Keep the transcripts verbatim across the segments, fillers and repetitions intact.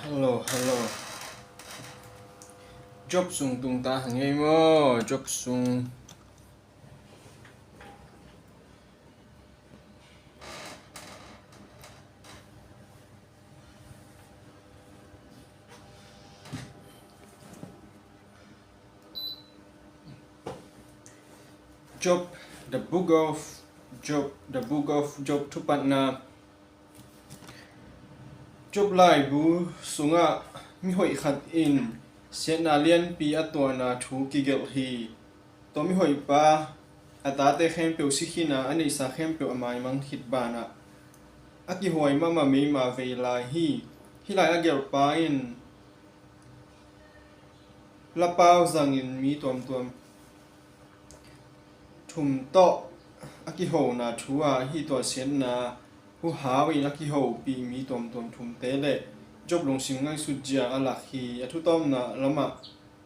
Hello, hello. Job sung tung ta hang ei maw? Job sung. Job, the book of Job, the book of Job thupatna. Job laibu sungah mihoih khat in siatna lianpi a tuahna thu kigelh hi. Tua mihoih pa a tate khempeuh si khin a, a neihsa khempeuh a maimang khit banah a kihuai mahmah meima vei lai hi. Hih lai a gelhpa in lapau zangin mi tuamtuam thum tawh a kihona thu a, hih tua siatna huhau in a kihopih mi tuamtuam thumte le Job lungsim ngaihsut zia a lak hi. A thutawpna lamah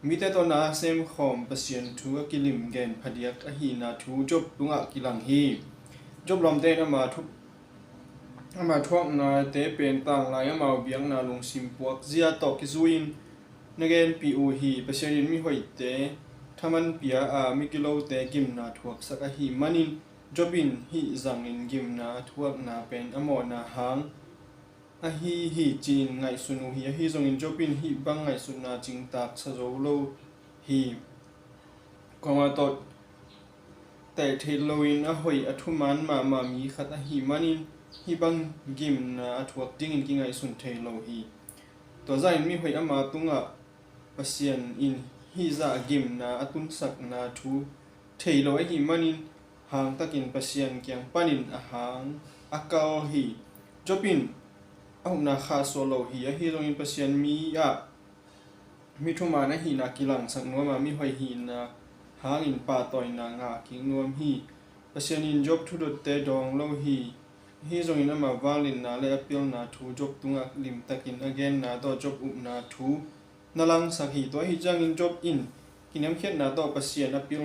mite tawh na a semkhawm Pasian thu a kilim gen phadiak ahihna thu Job tungah kilang hi. Job lawmte in ama thu-, ama thuaknate pen tanglai amau biakna lungsim puak zia tawh kizui-in na genpih uh hi. Pasian in mihoihte thaman pia a, migilote gimna thuaksak ahih manin Job in hih zangin gimna a thuakna pen a mawhna hang ahi hi ci-in ngaihsun uh hi. Ahi zongin Job in hih bang ngaihsutna cingtak sa zo lo hi. Kuamah tawh teh theih loin a hoih a thuman mahmah mi khat ahih manin hih bang gimna a thuak dingin kingaihsun thei lo hi. Tua zahin mihoih ama tungah Pasian in hih zah gimna a tunsakna thu thei lo ahih manin hangtakin Pasian kiang panin a hang a kal hi. Job in a upna khahsuah lo hi. Ahi zongin Pasian mi ah mi thuman ahihna kilangsak nuam a, mihoih hihna hangin pahtawina ngah kik nuam hi. Pasian in Job thudotte dawng lo hi. Ahi zongin ama vangliatna le a pilna thu Job tungah limtakin a genna tawh Job upna thu na langsak hi. Tua ahi ciangin Job in kiniamkhiatna tawh Pasian a pil,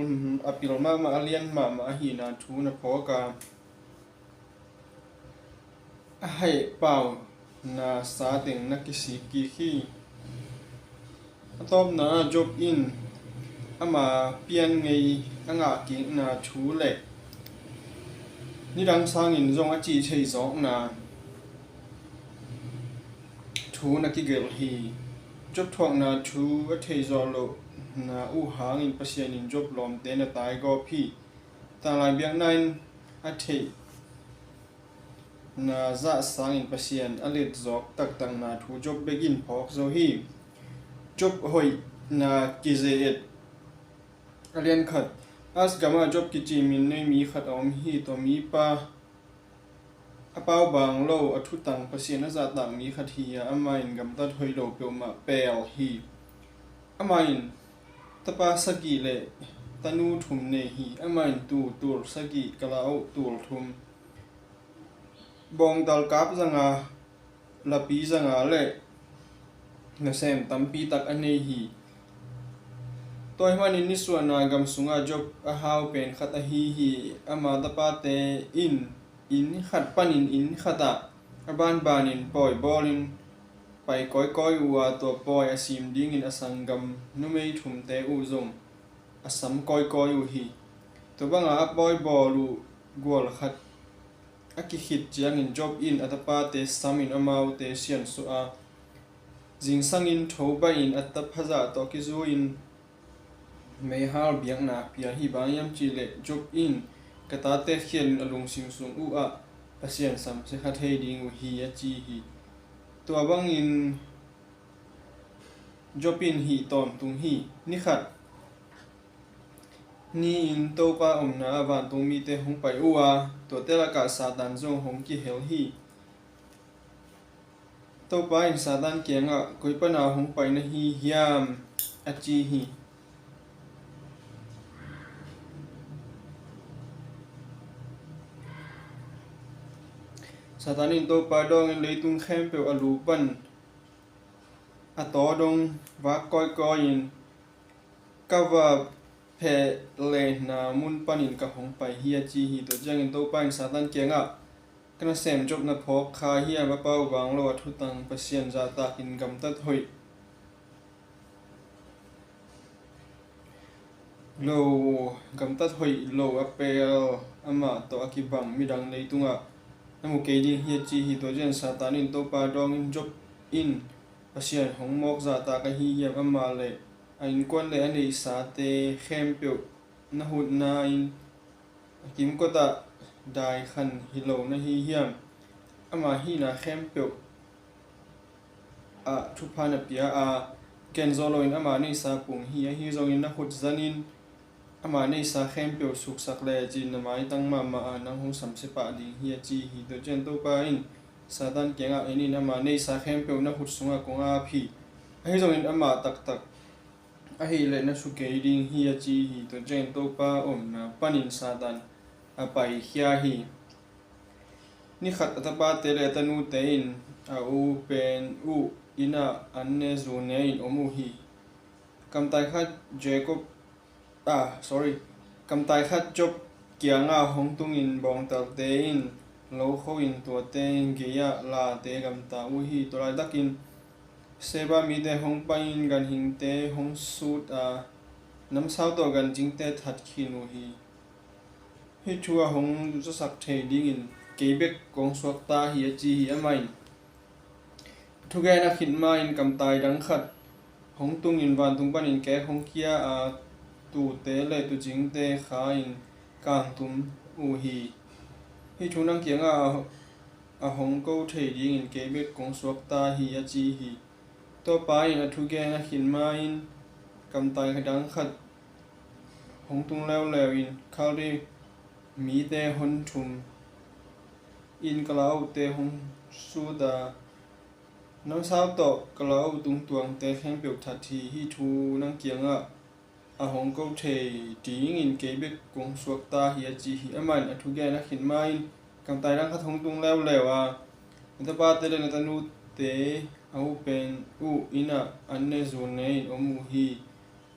a pil mahmah, a lian mahmah ahihna thu na phawk a, a haih pauna sa teng na kisik kik hi. A tawpna ah Job in ama pian ngei a ngahkikna thu le nidang sangin zong a cih theih zawkna thu na kigelh hi. Job thuakna thu a theih zawh lohna uh hangin Pasian in Job lawmte na taigawp hi. Tanglai biakna in a theihna zah sangin Pasian a letzawk taktakna thu Job bek in phawk zo hi. Job hoihna kize et. A lian khat, Uz gamah Job kici min nei mi khat a om hi. Tua mipa a paubang lo, a thutang Pasian a zahtak mi khat hi a, amah in gamtat hoih lo peuhmah pel hi. Amah in tapa sagih le tanu thum nei hi. Amah in tuu tul sagih, kalaoh tul thum, bawngtal kap zanga, lapi zanga le nasem tampi tak a nei hi. Tua ahih manin nisuahna gam sungah Job a hau pen khat ahi hi. Ama tapate in inn khat panin inn khatah a banbanin pawi bawlin pai kawikawi uh a, tua pawi a sim dingin a sanggam numei thumte uh zong a sam kawikawi uh hi. Tua banga a pawi bawl uh gual khat a kikhit ciangin Job in a tapate samin amaute siansuah a, zingsangin tho baihin a taphazah tawh kizui-in meihal biakna pia hi. Bang hiam cihleh Job in, ka tate khialin a lungsim sung uh ah Pasian samsia kha thei ding uh hi, a ci hi. Tua bangin Job in hih tawntung hi. Nikhat ni-in Topa omna ah vantung mite hong pai uh a, tuate lakah Satan zong hong kihel hi. Topa in Satan kiangah, koi pana hong pai na hi hiam, a ci hi. Satan in Topa dawngin leitung khempeuh a lu pan a taw dong vak kawikawi-in, ka va pheh lehna mun panin ka hong pai hi, a ci hi. Tua ciangin Topa in Satan kiangah, Ka nasem Job na phawk kha hiam? A pau bang lo, a thutang Pasian zahtakin gamtat hoih lo, gamtat hoih lo a pel, amah tawh a kibang midang leitungah na mu kei ding hi, a ci hi. Tua ciangin Satan in Topa dawngin, Job in Pasian hong mawk zahtak ahi hiam? Amah le a innkuan le a neihsate khempeuh na hutna-in a kimkotah dai khan hi lo na hi hiam? Ama hihna khempeuh ah thupha na pia a, gen zo loin ama neihsa pung hi. Ahi zongin na khut zanin ama neihsa khempeuh suksak lecin na maitang mahmah a, nang hong samsia pah ding hi, a ci hi. Tua ciangin Topa in Satan kiangah, En in, ama neihsa khempeuh na khut sungah kong ap hi. Ahi zongin amah taktak ahih leh na su kei ding hi, a ci hi. Tua ciangin Topa omna panin Satan a paikhia hi. Ni khat a tapate le a tanute in a u pen uh inn ah an ne zu ne-in om uh hi. Kamtai khat Jacob, ah, sorry, kamtai khat Job kiangah hong tungin bawngtalte in lo kho-in tuate gei-ah late gamta uh hi. Tua laitakin Seba mite hong pai-in ganhingte hong sut a, namsau tawh gancingte that khin uh hi. Hih thu a hong zasak thei dingin kei bek kong suakta hi, a ci hi. Amah in a thugen a khit ma-in kamtai dang khat hong tungin vantung panin kek hong khia a, tuute le tuucingte kha-in kangtum uh hi. Hih thu nang kiangah a, a hong ko thei dingin kei bek kong suakta hi, a ci hi. Topa in a thugen a khit ma-in kamtai dang khat hong tung leuleu in Kaldi mite hon thum in kalaute hong sut a, namsau tawh kalau tungtuangte khempeuh that hi. Hih thu nang kiangah a hong ko thei dingin kei bek kong suakta hi, a ci hi. Amah in a thugen a khit ma-in kamtai dang khat hong tung leuleu a, na tapate le na tanute a u pen uh inn ah an ne zu ne-in om uh hi.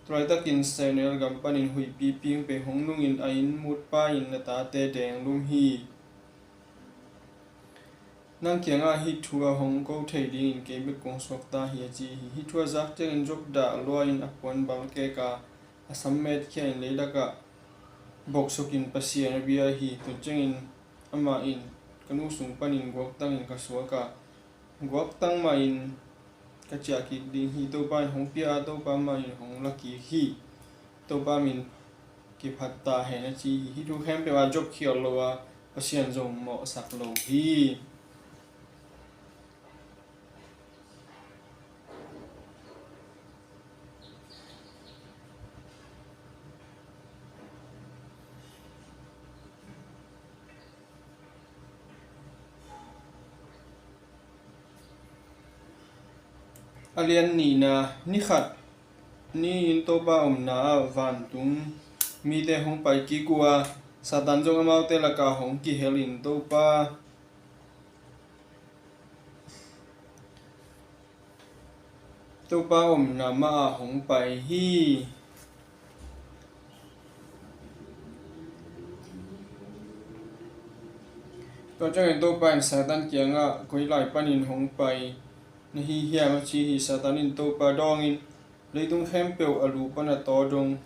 Tua laitakin Sehnel gam panin huihpi pingpei hong nungin a inn mutpa in na tate denglum hi. Nang kiangah hih thu a hong ko thei dingin kei bek kong suakta hi, a ci hi. Hih thu a zak ciangin Job dah lua-in a puan balkek a, a sam metkhia-in leilakah boksukin Pasian a bia hi. Tua ciangin amah in, Ka nu sung panin guaktangin ka suak a, guaktang mahin ka ciah kik ding hi. Topa in hong pia a, Topa mah in hong la kik hi. Topa min kiphat ta hen, a ci hi. Hih thu khempeuh ah Job khial lo a, Pasian zong mawhsak lo hi. A lian nihna, ni khat ni-in Topa omna ah vantung mite hong pai kik uh a, Satan zong amaute lakah hong kihel in Topa, Topa omna mah ah hong pai hi. Tua ciangin Topa in Satan kiangah, Koi lai panin hong pai na hi hiam? a ci hi. Satan in Topa dawngin, Leitung khempeuh a lu pan a taw dong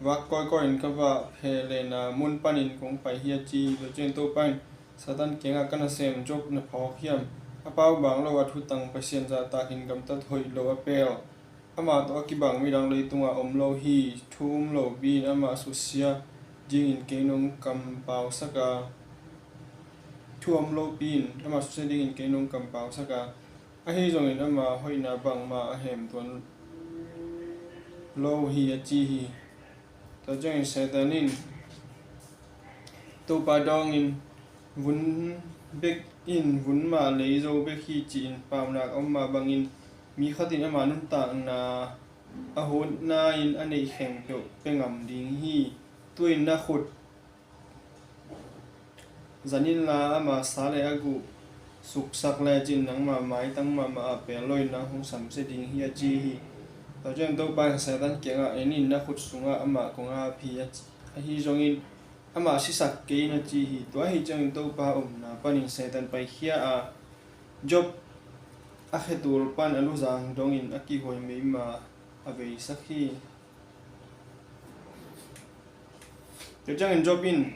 vak kawikawi in ka vah phehlena mun panin kong pai hi, a ci hi. Tua ciangin Topa in Satan kiangah, Ka nasem Job na phawk hiam? A pau bang lo, a thutang Pasian zahtakin gamtat hoih lo a pel, amah tawh a kibang midang leitungah om lo hi. Thu um lopi-in ama susia dingin kei nong kampausak a, thu um lopi-in ama susia dingin kei nong kampausak a, ahi zongin ama hoihna bangmah a hemtuan lo hi, a ci hi. Tua ciangin Satan in Topa dawngin, Vun bek in vun mah lei zo bek hi, ci-in paunak a om mah bangin mi khat in ama nuntakna a hutna-in a neih khempeuh pia ngam ding hi. Tu-in na khut zan inla, ama sa le a guh suksak lecin nangmah maitang mahmah a pel loin nang hong samsia ding hi, a ci hi. Tua ciangin Topa in Satan kiangah, En in, na khut sungah amah kong ap hi, a ci. Ahi zongin amah sisak kei in a ci hi. Tua ahih ciangin Topa omna panin Satan paikhia a, Job a khetul pan a luzang dongin a kihhuai meima a veisak hi. Tua ciangin Job in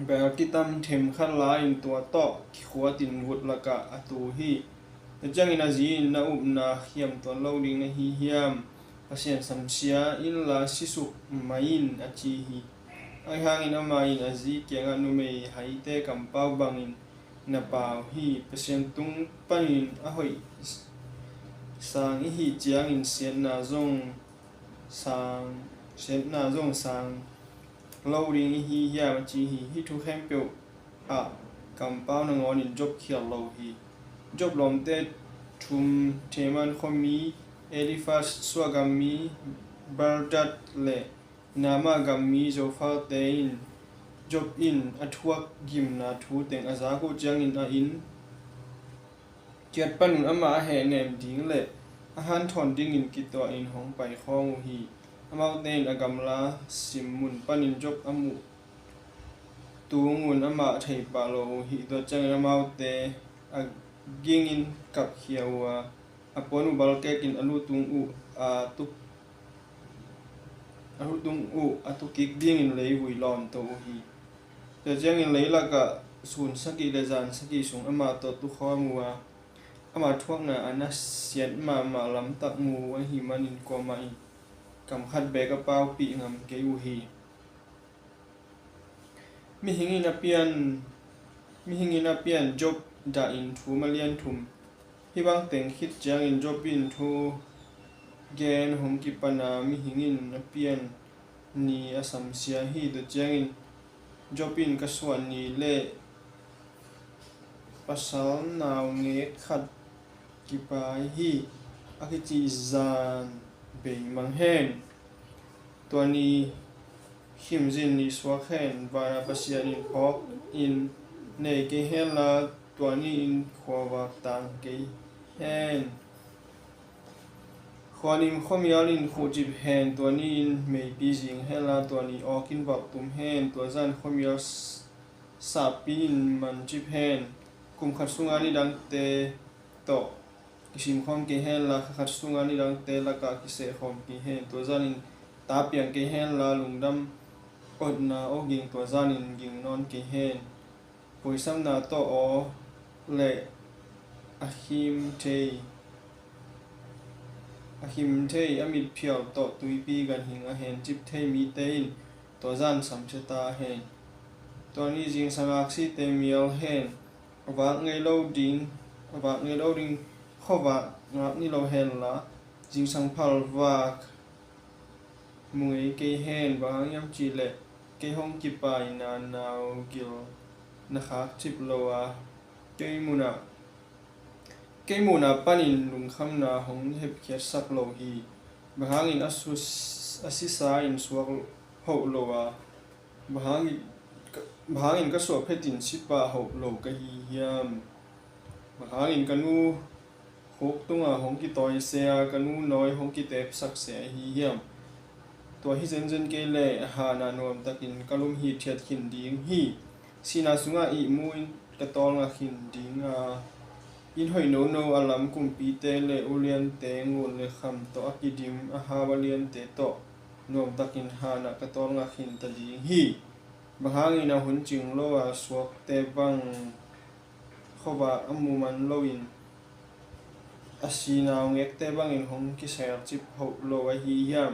bel kitam themkhat la-in tua tawh kikhuatin vut lakah a tu hi. Tua ciangin a zi in, "Na upna khiam tuan lo ding na hi hiam? Pasian samsia inla sisuk mai in," a ci hi. Ahi hangin amah in a zi kiangah, "Numei haite kampau bangin na pau hi. Pasian tung panin a hoih sang i hih ciangin siatna zong sang, siatna zong sang lo ding i hi hiam?" a ci hi. Hih thu khempeuh ah kampau nangawnin Job khial lo hi. Job lawmte thum, Teman khuami Eliphaz, Suah gammi Bildad le Naamah gammi Zophar-te in Job in a thuak gimna thu teng a zak uh ciangin a inn ciat panun amah a hehnem ding le a hanthawn dingin kituahin hong paikhawm uh hi. Amaute in a gamla sim mun panin Job a muh tungun amah thei pah lo uh hi. Tua ciangin amaute a gingin kapkhia uh a, a puan uh balkekin a lutung uh a tuk, a lutung uh a tukik dingin leivui lawnto uh hi. Tua ciangin leilakah sun sagih le zan sagih sung amah tawh tukhawm uh a, ama thuakna a nasiat mahmah lamtak mu ahih manin kuamah in kam khat beek a paupih ngam kei uh hi. Mihing in a pian, mihing in a pian Job dahin thum a lian thum. Hih bang teng khit ciangin Job in thu gen hong kipana mihing in a pian ni a samsia hi. Tua ciangin Job in, "Ka suah ni le pasal naungek khat kipai hi, a kicih zan bei mang hen. Tua ni khimzin ni suak hen. Vana Pasian in phawk in nei kei henla, tua ni in khuavak tang kei hen. Khuanim khuamial in khuhcip hen. Tua ni in meipi zing henla, tua ni awk in valh tum hen. Tua zan khuamial s-, sahpi in mancip hen. Kum khat sunga nidangte tawh kisimkhawm kei henla, kha khat sunga nidangte lakah kisehkhawm kei hen. Tua zanin ta piang kei henla, lungdam otna awging tua zanin ging nawn kei hen. Puaisamna tawh aw le a khim thei, a khim thei, a mitphial tawh tuipi ganhing a hencip thei mite in tua zan samsia ta hen. Tua ni zingsang aksite mial hen. A vak ngei lo ding, a vak ngei lo ding khuavak ngak ni lo henla, zingsang phalvak mu ngei kei hen. Bang hang hiam cihleh kei hong kipaina naugil na khakcip lo a, kei munah, kei munah panin lungkhamna hong hepkhiatsak lo hi. Bang hangin a sus-, a sisa in suak hoh lo a, bang hangin, bang hangin ka suah phetin sipa hoh lo ka hi hiam? Bang hangin ka nu khuk tungah hong kitawi se a, ka nu nawi hong kitepsak se ahi hiam? Tua hi zenzen kei leh hanah nuamtakin ka lum hithiat khin ding hi. Sihna sungah ihmu in ka tawlnga khin ding a, inn hoih nono a lam kumpite le uliante ngun le kham tawh a kidim a hau a liante tawh nuamtakin hanah ka tawlnga khin ta ding hi. Bang hangin a hun cing lo a suakte bang khuavak a mu man loin, a si naungekte bangin hong kiselcip hoh lo ahi hiam?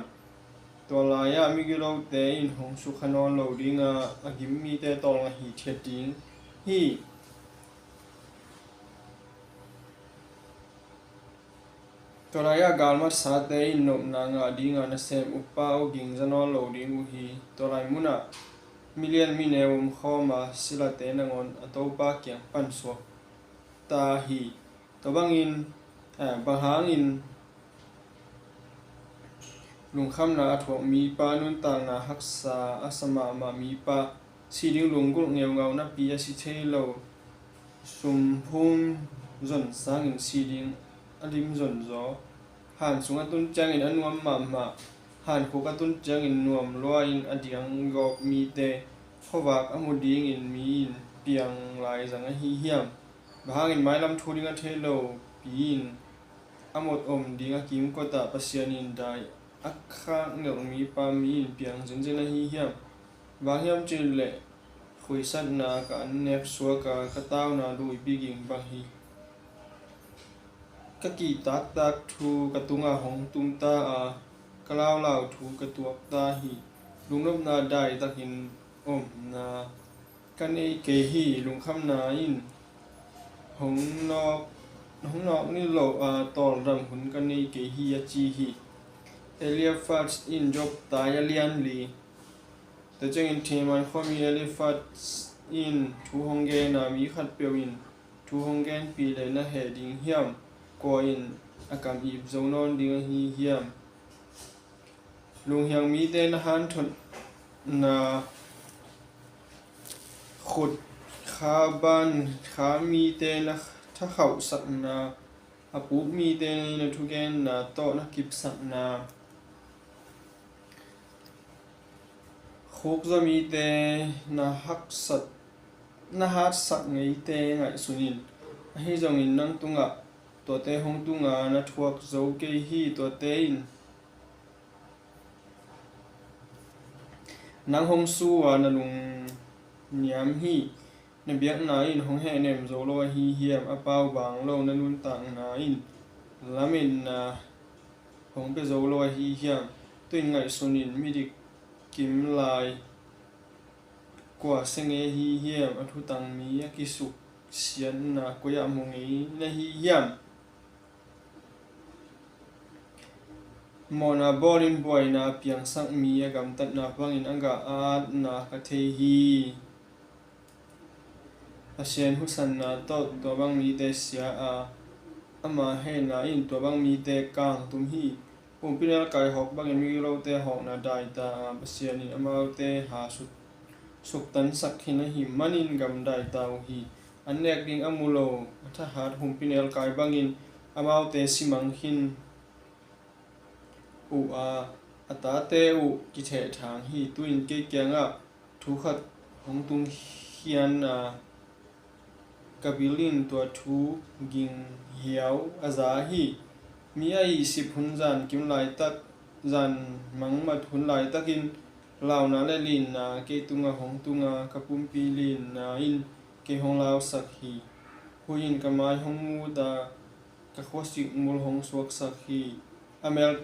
Tua lai-ah migilote in hong sukha nawn lo ding a, a gim mite tawlnga hithiat ding hi. Tua lai-ah galmatsate in nopna ngah ding a, nasem uppa aw ging za nawn lo ding uh hi. Tua lai munah milian mineu omkhawm a, silate nangawn a Topa kiang pan suak ta hi. Tua bangin, eh, bang hangin lungkhamna a thuak mipa, nuntakna haksa a sa mahmah mipa, si ding lunggulh ngeungau napi a si thei lo, sumhum zon sangin si ding a lim zonzaw, han sung a tun ciangin a nuam mahmah, Hankhuk a tun ciangin nuam lua-in a diang gawp mite khuavak a mu dingin mi in piang lai zang ahi hiam? Bang hangin mailam thu ding a thei lo pi in a mot om ding a kimkot ah Pasian in dai a khak ngelh mipa mi in piang zenzen ahi hiam? Bang hiam cih leh khuisatna ka an nek suak a, ka tauna luipi ging bang hi. Ka kihtaktak thu ka tungah hong tung ta a, ka laulau thu ka tuak ta hi. Lungnopna daitakin omna ka nei kei hi. Lungkhamna in hong nawk, hong nawk ni lo a, tawldam hun ka nei kei hi, a ci hi. Eliphaz in Job tai a lian li. Tua ciangin Teman khuami Eliphaz in thu hong gen a, mi khatpeuh in thu hong genpih leh na heh ding hiam? Kua in a kam ip zo nawn ding ahi hiam? Lunghiang mite na hanthotna, khut kha ban kha mite na thakhauhsakna, a puk mite na thugenna tawh na kipsakna, khukzaw mite na haksat, na hatsak ngeite ngaihsun in. Ahi zongin nang tungah tuate hong tung a, na thuak zo kei hi. Tuate in nang hong su a, na lungniam hi. Na biakna in hong hehnem zo lo ahi hiam? A paubaang lo na nuntakna in lametna hong pia zo lo ahi hiam? Tu-in ngaihsun in, midik kim lai kua se ngei ahi hiam? A thutang mi a kisuksiatna koi-ah mu ngei na hi hiam? Mawhna bawlin buaina a piangsak mi a gamtatna bangin a gah a atna ka thei hi. Pasian husanna tawh tua bang mite sia a, ama hehna in tua bang mite kangtum hi. Humpinelkai hawk bangin migilote hawkna daita a, Pasian in amaute ha suk, suktansak khin ahih manin gamdaita uh hi. An nek ding a mu lo a thahat humpinelkai bangin amaute simang khin uh a, a tate uh kithehthang hi. Tu-in kei kiangah thu khat hong tung hian a, ka bil in tua thu ging hiau a za hi. Mi a ihsip hun zan kim laitak, zan mangmat hun laitakin launa le linna kei tungah hong tung a, ka pumpi linna in kei hong lausak hi. Hui in ka mai hong mut a, ka khuasik mul hong suaksak hi. A mel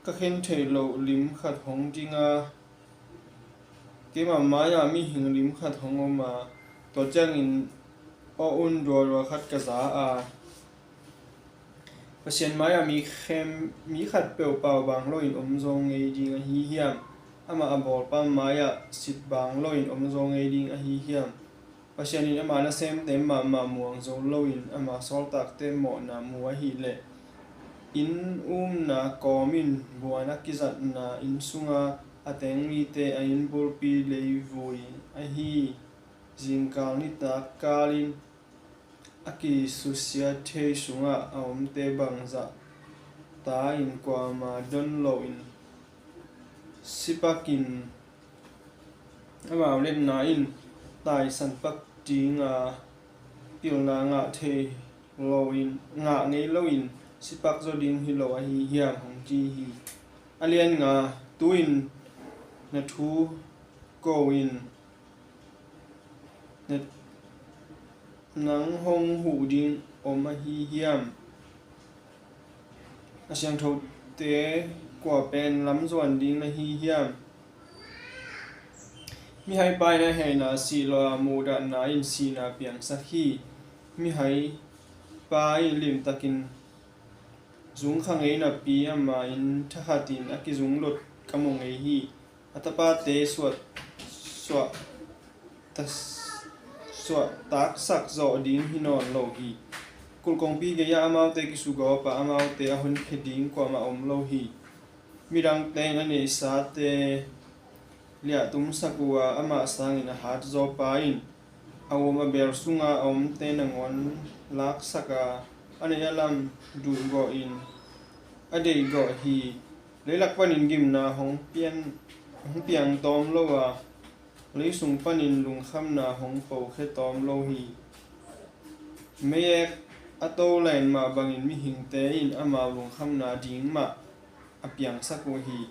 ka khen theih loh lim khat hong ding a, keima mai-ah mihing lim khat hong om a, tua ciangin aw un duadua khat ka za a, Pasian mai-ah mi khem, mi khatpeuh paubaang loin om zaw ngei ding ahi hiam? Amah a bawlpa mai-ah sitbaang loin om zaw ngei ding ahi hiam? Pasian in ama nasemte mahmah muang zo loin ama sawltakte mawhna mu ahih leh, inn umna kawmin buan a kizatna inn sunga a teng mite a inn bulpi leivui ahi zingkal nitak kalin a kisusia thei sungah a omte bangzah ta in kuamah don loin sipakin amau letna in taisan pak dinga pilna ngah thei loin, ngah ngei loin sipak zaw ding hi lo ahi hiam? Hong ci hi. A lian nga, tu-in na thu ko in, na, nang hong huh ding om ahi hiam? A siangthote kua pen lam zuan ding na hi hiam? Mihaipa in a heihna sih lo a, muhdahna in sihna piangsak hi. Mihaipa in limtakin zungkha ngei napi ama inn thakhatin a kizunglut ka mu ngei hi. A tapate suah, suah, tas, suah taksak zawh ding hi nawn lo hi. Kulh kongpi gei-ah amaute kisugawp a, amaute a honkhia ding kuamah om lo hi. Midangte in a neihsate liahtumsak uh a, amah sangin a hat zawpa in a um a bel sunga a omte nangawn laksak a, a neih a lam duhgawhin a deihgawh hi. Leilak panin gimna hong pian, hong piang tawm lo a, leisung panin lungkhamna hong pokhia tawm lo hi. Meiek a to len mah bangin mihingte in amau lungkhamna ding mah a piangsak uh hi.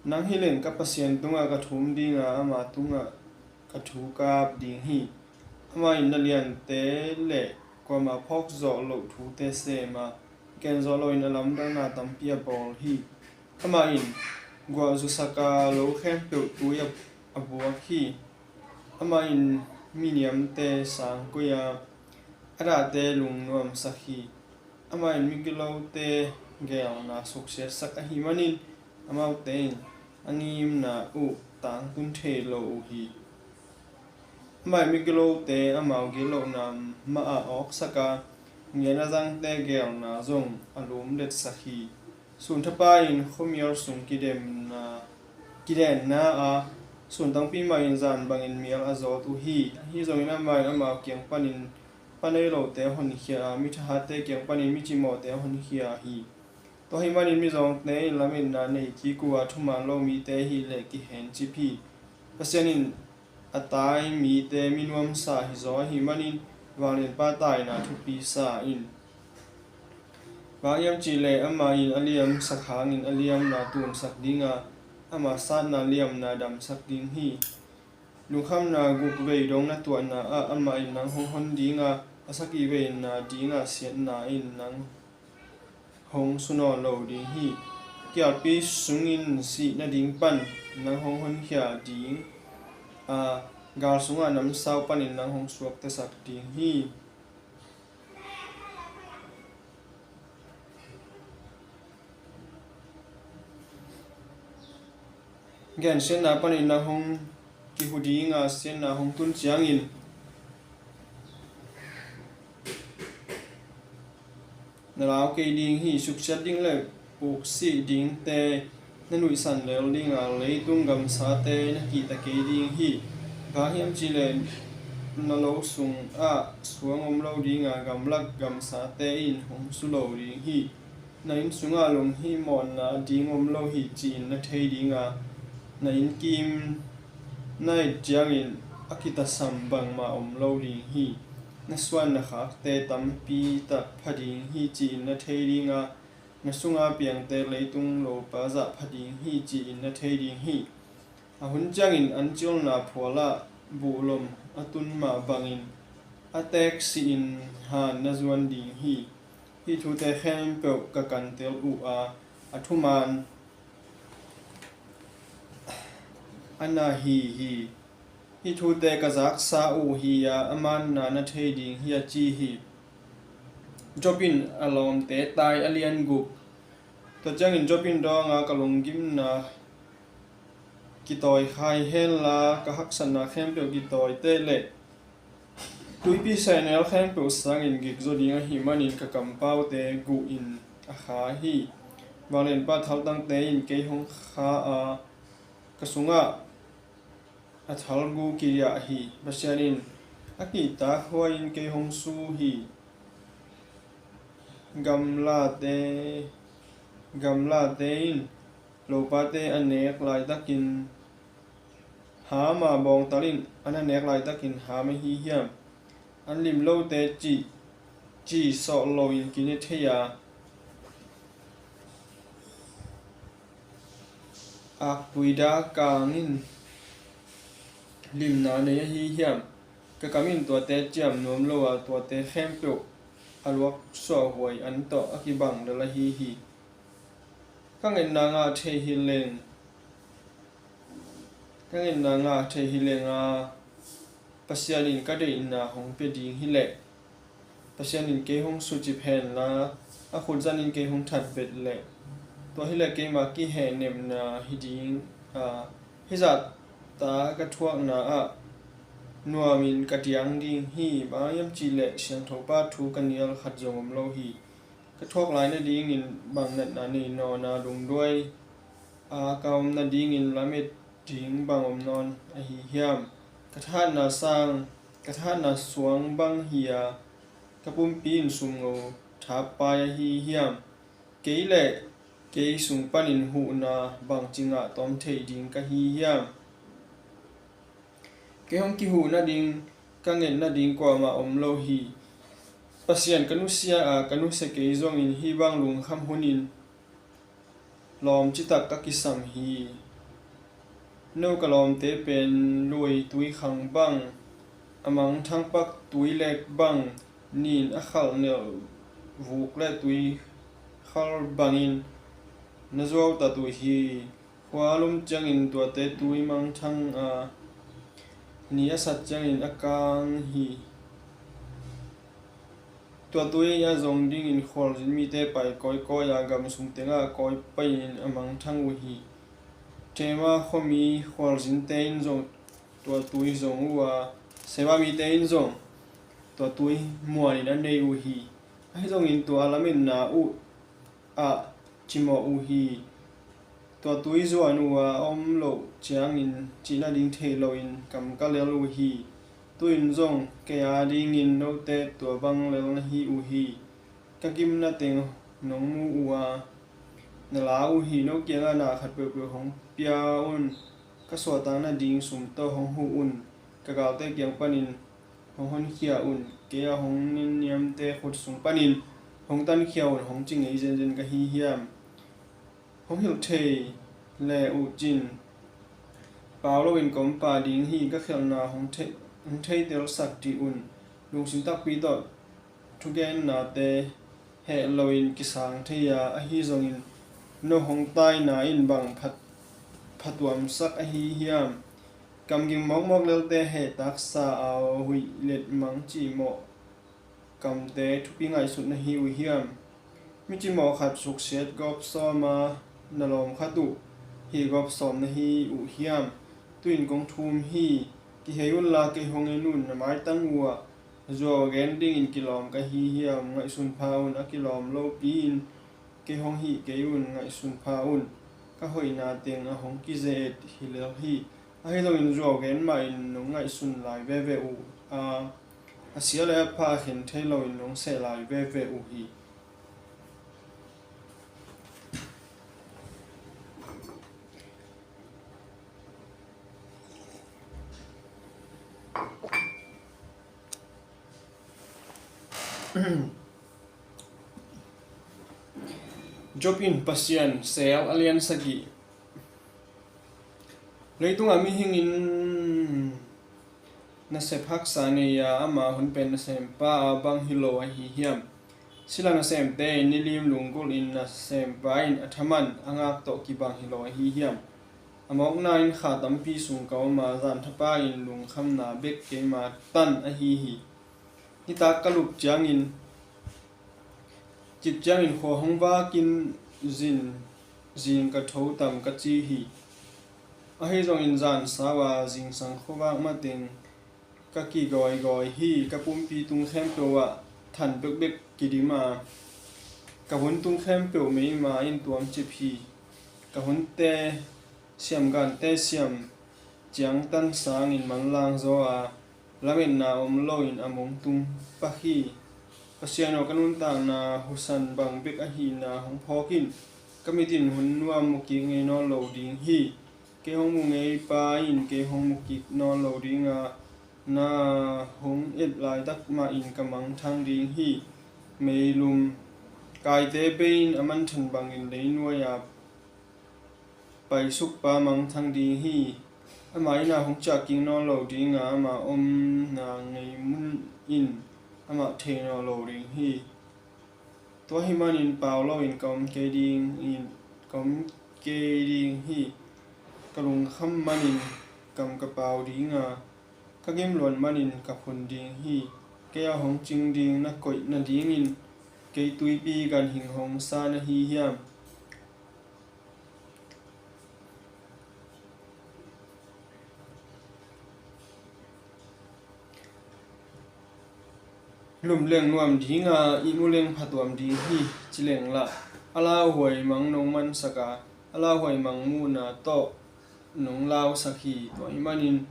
Nang hi leng ka Pasian tungah ka thum ding a, ama tungah ka thu ka ap ding hi. Amah in na liante le kuamah phawk zawh loh thute sem a, gen zawh loin a lamdanna tampi a bawl hi. Amah in guah zusak a, lo khempeuh tui a, a buak hi. Amah in miniamte sangkoi a, a dahte lungnuamsak hi. Amah in migilote geelna suksiatsak ahih manin amaute in a ngimna uh tangtun thei lo uh hi. Amah in migilote amau gitlohna mah a awksak a, ngian a zangte geelna zong a lumletsak hi. Sun thapa in khuamial sung kidemna, kidenna a, sun tangpi mah in zan bangin mial a zawt uh hi. Ahi zongin amah in amau kiang panin pa nei lote honkhia a, mi thahatte kiang panin mi cimawhte honkhia hi. Tua ahih manin mizawngte in lametna nei kik uh a, thuman lo mite ahih leh kihencip hi. Pasian in a tai mite mi nuamsa hizaw ahih manin, vanglianpa taina thupi sa in. Bang hiam cih leh amah in a liamsak hangin a liamna tumsak ding a, ama satna liamna damsak ding hi. Lungkhamna guk vei dong na tuahna ah amah in nang hong hon ding a, a sagih veina ding a siatna in nang hong su nawn lo ding hi. Kialpi sungin sih nading pan nang hong honkhia ding a, gal sungah namsau panin nang hong suaktasak ding hi. Gensiatna panin nang hong kihu ding a, siatna hong tun ciangin na lau kei ding hi. Suksiat ding le puksih dingte na nuihsan lel ding a, leitung gamsate na kihta kei ding hi. Bang hiam cih leh na lo sungah suang om lo ding a, gamlak gamsate in hong su lo ding hi. Na inn sungah lunghihmawhna ding om lo hi ci-in na thei ding a, na innkim na et ciangin a kitasam bangmah om lo ding hi. Na suan na khakte tampi tak pha ding hi ci-in na thei ding a, na sunga piangte leitung lopa zah pha ding hi ci-in na thei ding hi. A hun ciangin an cilna phualah buhlom a tun mah bangin a teeksihin han na zuan ding hi. Hih thute khempeuh ka kantel uh a, a thuman a na hi hi. Hih thute ka zaksa uh hi a, a manna na thei ding hi, a ci hi. Job in a lawmte tai a lian guk. Tua ciangin Job in dawng a, ka lunggimna kitawi khai hen la, ka haksatna khempeuh kitawi teh leh tuipi sehnel khempeuh sangin gik zaw ding ahih manin ka kampaute guh in a kha hi. Vanglianpa thaltangte in kei hong kha a, ka sungah a thalgu kidiah hi. Pasian in a kihtak huai-in kei hong su hi. Gamlate, gamlate in lopate a nek laitakin ham a, bawngtal in an a nek laitakin ham ahi hiam? An lim lote cih ci sawh loin kine thei a, akpui da kangin limna nei ahi hiam? Ka kam in tuate ciam nuam lo a, tuate khempeuh a luak suahhuai an tawh a kibang lel ahi hi. Ka ngetna ngah thei hi leng, ka ngetna ngah thei hi leng a, Pasian in ka deihna hong pia ding hi leh, Pasian in kei hong sucip hen la, a khut zanin kei hong that bet leh, tua hi leh keima kihehnepna hi ding a, hih zahta ka thuakna ah nuamin ka tiang ding hi. Bang hiam cih leh siangthopa thu ka nial khat zong om lo hi. Ka thuak lai nadingin bang natna nei nawn a, lungduai a ka om nadingin lamet ding bang om nawn ahi hiam? Ka thahatna sang, ka thahatna suang bang hi a, ka pumpi in sumngo thap pai ahi hiam? Kei le kei sung panin huhna bangci ngah tawm thei ding ka hi hiam? Kei hong kihuh nading, ka nget nading kuamah om lo hi. Pasian ka nusia a, ka nusia kei zongin hih bang lungkham hunin lawm citak ka kisam hi. No ka lawmte pen lui tui khang bang, a mangthang pak tui lek bang, nin a khalh nelh vuk le tui khal bangin na zuautat uh hi. Khua a lum ciangin tuate tui mangthang a, ni a sat ciangin a kang hi. Tua tui a zong dingin khualzin mite pai kawikawi a, gam sung tengah kawi paihin a mangthang uh hi. Tema khuami khualzinte in zong tua tui zong uh a, Seba mite in zong tua tui muanin a nei uh hi. Ahi zongin tua a lametna uh ah cimawh uh hi. Tua tui zuan uh a om loh ciangin cih nading thei loin kam ka lel uh hi. Tu-in zong kei a dingin note tua bang lel na hi uh hi. Ka gimna teng nong mu uh a, na la uh hi. No kiangah na khat peuhpeuh hong pia un. Ka suahtak nading sum tawh hong huh un. Ka galte kiang panin hong honkhia un. Kei a hong nenniamte khut sung panin hong tankhia un, hong ci ngei zenzen ka hi hiam? Hong hilh thei le uh cin, pau loin ka om pah ding hi. Ka khialhna hong thei, hong theitelsak dih un. Lungsim takpi tawh thugennate heh loin kisang thei a, ahi zongin no hong taina in bang phat, phatuamsak ahi hiam? Kamging mawkmawk lelte heh taksa a, huih letmang cimawh kamte thupi ngaihsut na hi uh hiam? Mi cimawh khat suksiat gawp sawm a, na lawm khat uh hih gawp sawm na hi uh hiam? Tu-in kong thum hi. Kihei unla kei hong en un. Na maitang uh ah zuau a gen dingin kilawm ka hi hiam? Ngaihsun pha un, a kilawm lopi-in kei hong hih kei un. Ngaihsun pha un, ka hoihna teng a hong kize-et hi lel hi. Ahi zongin zuau gen mahin nong ngaihsun lai veve uh a, a sia le a pha a khen thei loin nong seh lai veve uh hi. Job in Pasian sel a lian sagih. Leitungah mihing in nasep haksa nei a, ama hun pen nasempa a bang hi lo ahi hiam? Sila nasemte in nilim lunggulh in nasempa in a thaman a ngak tawh kibang hi lo ahi hiam? A mawkna in kha tampi sung ka om a, zan thapa in lungkhamna bek keima tan ahi hi. Nitak ka lup ciangin, cip ciangin khua hong vakin zin, zing ka tho tam ka ci hi. Ahi zongin zan sau a, zingsang khuavak mateng ka kigawigawih hi. Ka pumpi tung khempeuh ah than bekbek kidim a, ka hun tung khempeuh meima in tuamcip hi. Ka hunte siam, gante siam ciangtan sangin manlang zaw a, lametna om loin a mong tung pak hi. Pasian aw, ka nuntakna husan bang bek ahihna hong phawk in. Ka mit in hun nuam mu kik ngei nawn lo ding hi. Kei hong mu ngei pa in kei hong mu kik nawn lo ding a, na hong et laitak mahin ka mangthang ding hi. Meilum kaite bei in a manthan bangin leinuai a paisuk pa mangthang ding hi. Amah in a hong ciah kik nawn lo ding a, ama omna ngei mun in amah thei nawn lo ding hi. Tua ahih manin pau loin ka om kei ding in, ka om kei ding hi. Ka lungkham manin kam ka pau ding a, ka gimluat manin ka phun ding hi. Kei a hong cing ding na koih nadingin kei tuipi ganhing hong sa na hi hiam? Lum leng nuam ding a, ihmu leng phatuam ding hi, ci leng lah, a lauhuai mang nong mansak a, a lauhuai mang muhna tawh nong lausak hi. Tua ahih manin,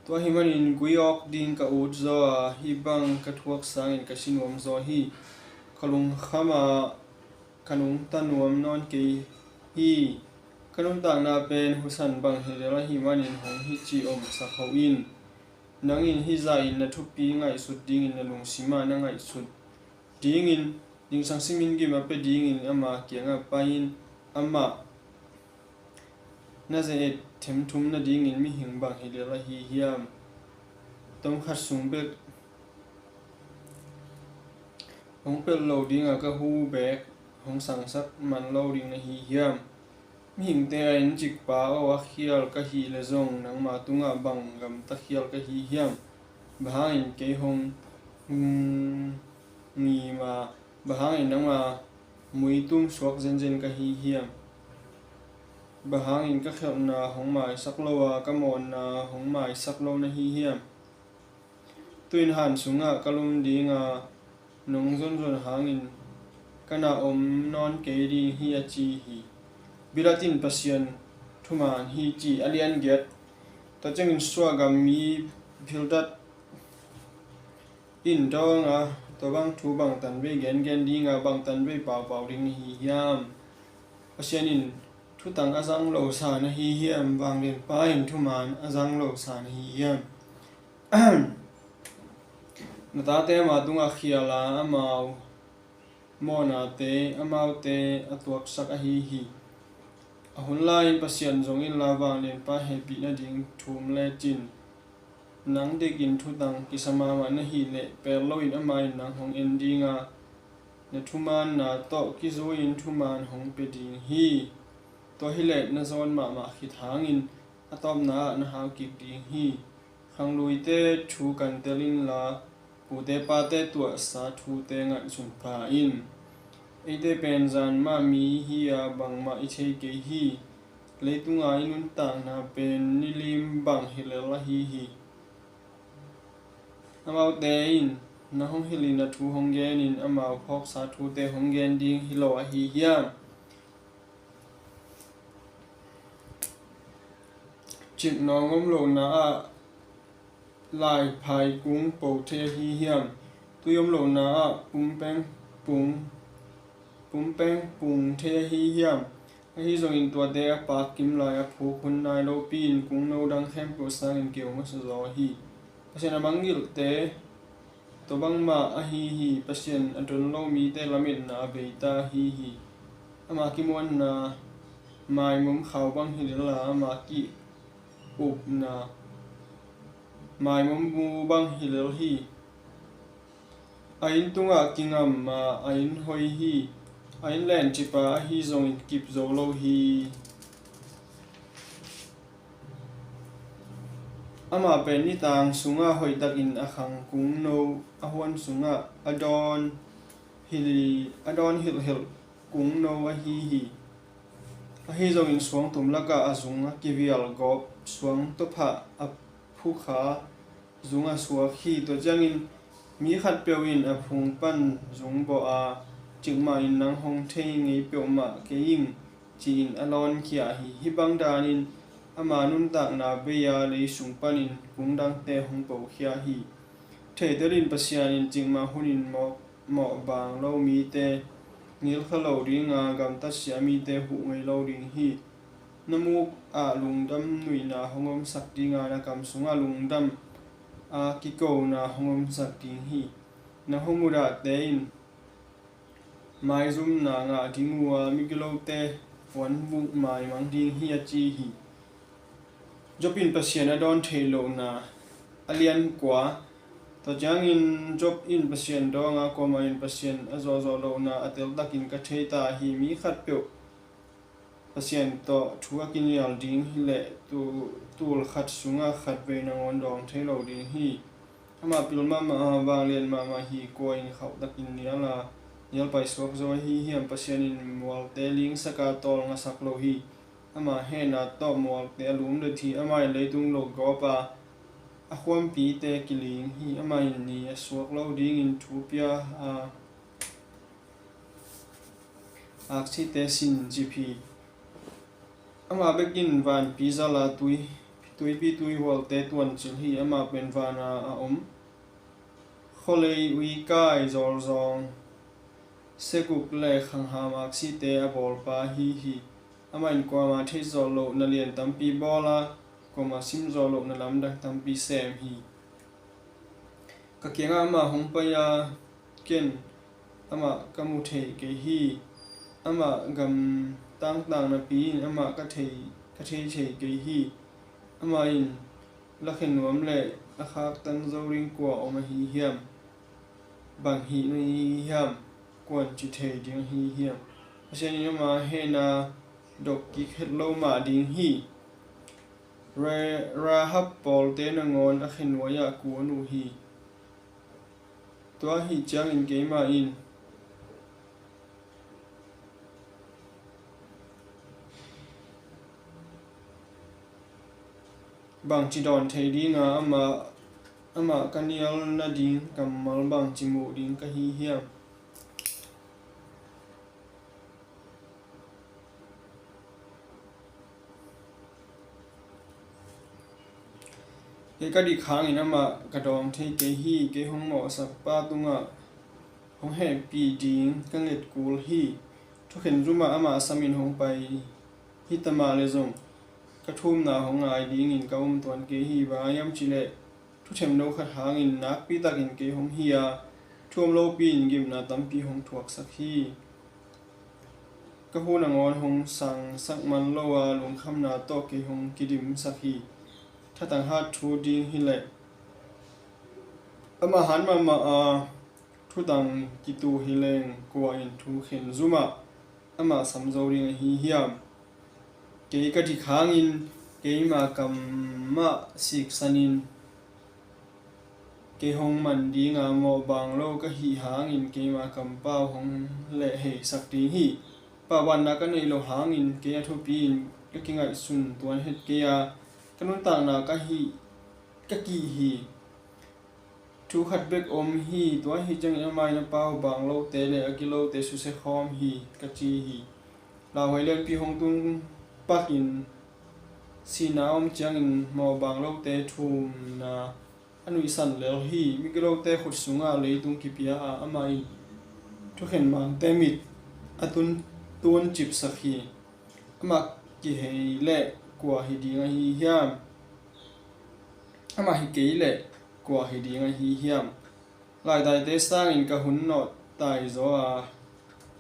tua ahih manin gui awk ding ka ut zaw a, hih bang ka thuak sangin ka si nuam zaw hi. Ka lungkham a, ka nungta nuam nawn kei hi. Ka nuntakna pen husan bang hi lel ahih manin hong hi ci om sak ho in. Nang in hih zah in na thupi ngaihsut dingin na lungsim ah na ngaihsut dingin zingsang simin gim a pia dingin ama kiangah pai in. Amah na ze-et themthum nadingin mihing bang hi lel ahi hiam? Tom khat sung bek hong pelh lo ding a, ka hu bek hong sangsak man lo ding na hi hiam? Mihingte a encikpa aw a khial ka hih leh zong nangma tungah bang gamta khial ka hi hiam? Bang hangin kei hong, mm, ngim a, bang hangin nangma muitum suak zenzen ka hi hiam? Bang hangin ka khelhna hong maisak lo a, ka mawhna hong maisak lo na hi hiam? Tu-in han sungah ka lum ding a, nong zonzon hangin ka na om nawn kei ding hi, a ci hi. Bildad in Pasian thuman hi ci. A lian giat. Tua ciangin suahgam mi Bildad in dawng a, tua bang thu bangtan vei gengen ding a, bangtan vei paupau ding na hi hiam? Pasian in thutang a zang lo sa na hi hiam? Vanglianpa in thuman a zang lo sa na hi hiam? Na tate ama tungah khial a, amau mawhnate a tuaksak ahi hi. A hun lai-in Pasian zong inla, vanglianpa hehpih nading thum lecin. Nang dikin thutang kisa mahmah na hih leh, pel loin amah in nang hong en ding a, na thumaanna tawh kizui-in thumaan hong pia ding hi. Tua hileh na zawn mahmah khit hangin a tawpna ah na hau kik ding hi. Khangluite thu kantel inla, pute pate tuahsa thute ngaihsun pha in. Eite pen zan mah mi hi a, bangmah i thei kei hi. Leitunga i nuntakna pen nilim bang hi lel ahi hi. Amaute in na hong hilhin a thu hong genin, amau phawksa thute hong gen ding hi lo ahi hiam? Ciknawng om lohna ah laiphai kung po thei ahi hiam? Tui om lohna ah pumpeng pung, pumpeng pung thei ahi hiam? Ahi zongin tuate a pak kim lai a phuk hun nai lopi-in kungno dang khempeuh sangin keu masa zaw hi. Pasian a mangngilhte tua bangmah ahi hi. Pasian a don lo mite lametna a veita ahi hi. Ama kimuanna maimom khau bang hi lel a, ama ki-upna maimom bu bang hi lel hi. A inn tungah kingam a, a inn hoi hi. A inn lencip a ahi zongin kip zo lo hi. Amah pen nitang sungah hoihtakin a khang kungno, a huan sungah a dawn hilh, a dawn hilhhilh kungno ahi hi. Ahi zongin suangtum lakah a zung a kivial gawp, suang tawphah a phukha zung a suak hi. Tua ciangin mi khatpeuh in a phung pan zung bawh a, cikmah in nang hong thei ngei peuhmah kei ing, ci-in a lawnkhia hi. Hih bang danin ama nuntakna bei-a lei sung panin kung dangte hong pokhia hi. Theihtel in, Pasian in cikmah hunin mawh, mawhbang lo mite ngilkha lo ding a, gamtatsia mite huh ngei lo ding hi. Na muk ah lungdam nuihna hong omsak ding a, na kam sungah lungdam a kikona hong omsak ding hi. Na hong mudahte in maizumna ngah ding uh a, migilote puanbuk maimang ding hi, a ci hi. Job in Pasian a dawn theih lohna. A lian kua. Tua ciangin Job in Pasian dawng a, kuamah in Pasian a zawhzawh lohna a teltakin ka thei ta hi. Mi khatpeuh Pasian tawh thu a kinial ding hileh tu, tul khat sungah khatvei nangawn dawng thei lo ding hi. Amah pil mahmah a, vanglian mahmah hi. Kua in khauhtakin nial a, nial paisuak zo ahi hiam? Pasian in mualte lingsak a, tawlngasak lo hi. Ama hehna tawh mualte a lumlet hi. Amah in leitung lo gawp a, a khuampite kiling hi. Amah in ni a suak lo dingin thu pia a, aksite sin cip hi. Amah bek in vanpi zal a, tui, tuipi tuihualte tuancil hi. Amah pen van a a om, khualei uikai zawlzawng Seguk le khangha maksite a bawlpa ahi hi. Amah in kuamah theih zawh loh na lian tampi bawl a, kuamah sim zawh loh na lamdang tampi sem hi. Ka kiangah amah hong pai a, ken amah ka mu thei kei hi. Amah gam tangtang napi-in amah ka thei, ka thei thei kei hi. Amah in lakhe nuam le a khaktan zo ding kua om ahi hiam? Bang hih na hi hiam? Kuan ci thei ding ahi hiam? Pasian in ama hehna dok kik het lo mah ding hi. Ra-, Rahab pawlte nangawn a khenuai-ah kun uh hi. Tua ahih ciangin keimah in bangci dawn thei dinga amah, amah ka nial nading kammal bangci muh ding ka hi hiam? Kei ka dik hangin amah ka dawng thei kei hi. Kei hong mawhsakpa tungah hong hehpih ding ka nget kul hi. Thukhen zumah amah samin hong pai hi ta mah leh zong ka thumna hong ngai dingin ka um tuan kei hi. Bang hang hiam cih leh thuthemno khat hangin nakpi takin kei hong hi a, thu om lopi-in gimna tampi hong thuaksak hi. Ka hu nangawn hong sangsak man lo a, lungkhamna tawh kei hong kidimsak hi. Thatang hat thu ding hi leh amah hat mahmah a, thutang kitu hi leng kua in thukhen zumah amah sam zo ding ahi hiam? Kei ka dik hangin keima kamah siksanin kei hong man dinga, mawhbang lo ka hih hangin keima kampau hong lehheisak ding hi. Paubanna ka neih loh hangin kei a thupi-in ka kingaihsun tuan het kei a, ka nuntakna ka hih, ka kih hi. Thu khat bek om hi. Tua ahih ciangin amah in a paubang lote le a gilote susia khawm hi, ka ci hi. Lauhuai lianpi hong tung pakin sihna a om ciangin mawhbang lote thumna a nuihsan lel hi. Migilote khut sungah leitung kipia a, amah in thukhen mangte mit a tun, tuncipsak hi. Amah kihei leh kua hi ding ahi hiam? Amah hi kei leh kua hi ding ahi hiam? Laitaite sangin ka hun nawh taizaw a,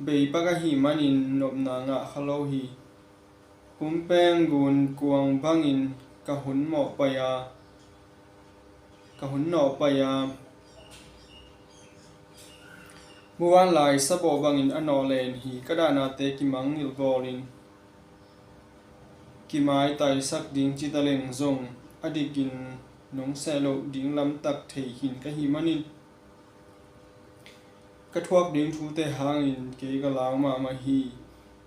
beipak ahih manin nopna ngah kha lo hi. Pumpeng gun kuang bangin ka hun mawh pai a, ka hun nawh pai a, muvanlai sabawh bangin a nawh len hi. Ka dahnate kimangngilh bawlin kimaitaisak ding ci taleng zong a dikin nong seh loh ding lamtak thei khin ka hih manin, ka thuak ding thute hangin kei ka lau mahmah hi.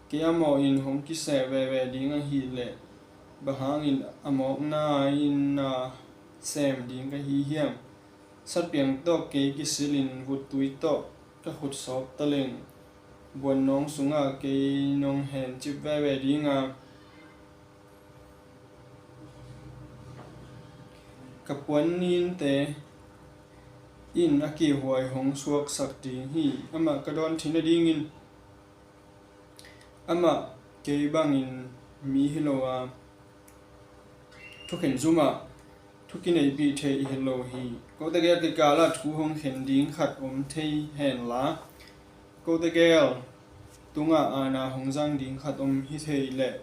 Kei a mawhin hong kiseh veve ding ahih leh bang hangin a mawkna in na sem ding ka hi hiam? Satpiang tawh kei kisilin vuttui tawh ka khut sawp taleng buannawng sungah kei nong hencip veve dinga, ka puan ninte in a kihhuai hong suaksak ding hi. Amah ka dawn theih nadingin amah kei bangin mi hi lo a, thukhen zumah thu kineihpih thei hi lo hi. Kote gel kikalah thu hong khen ding khat om thei henla, kote gel tungah aana hong zang ding khat om hi thei leh,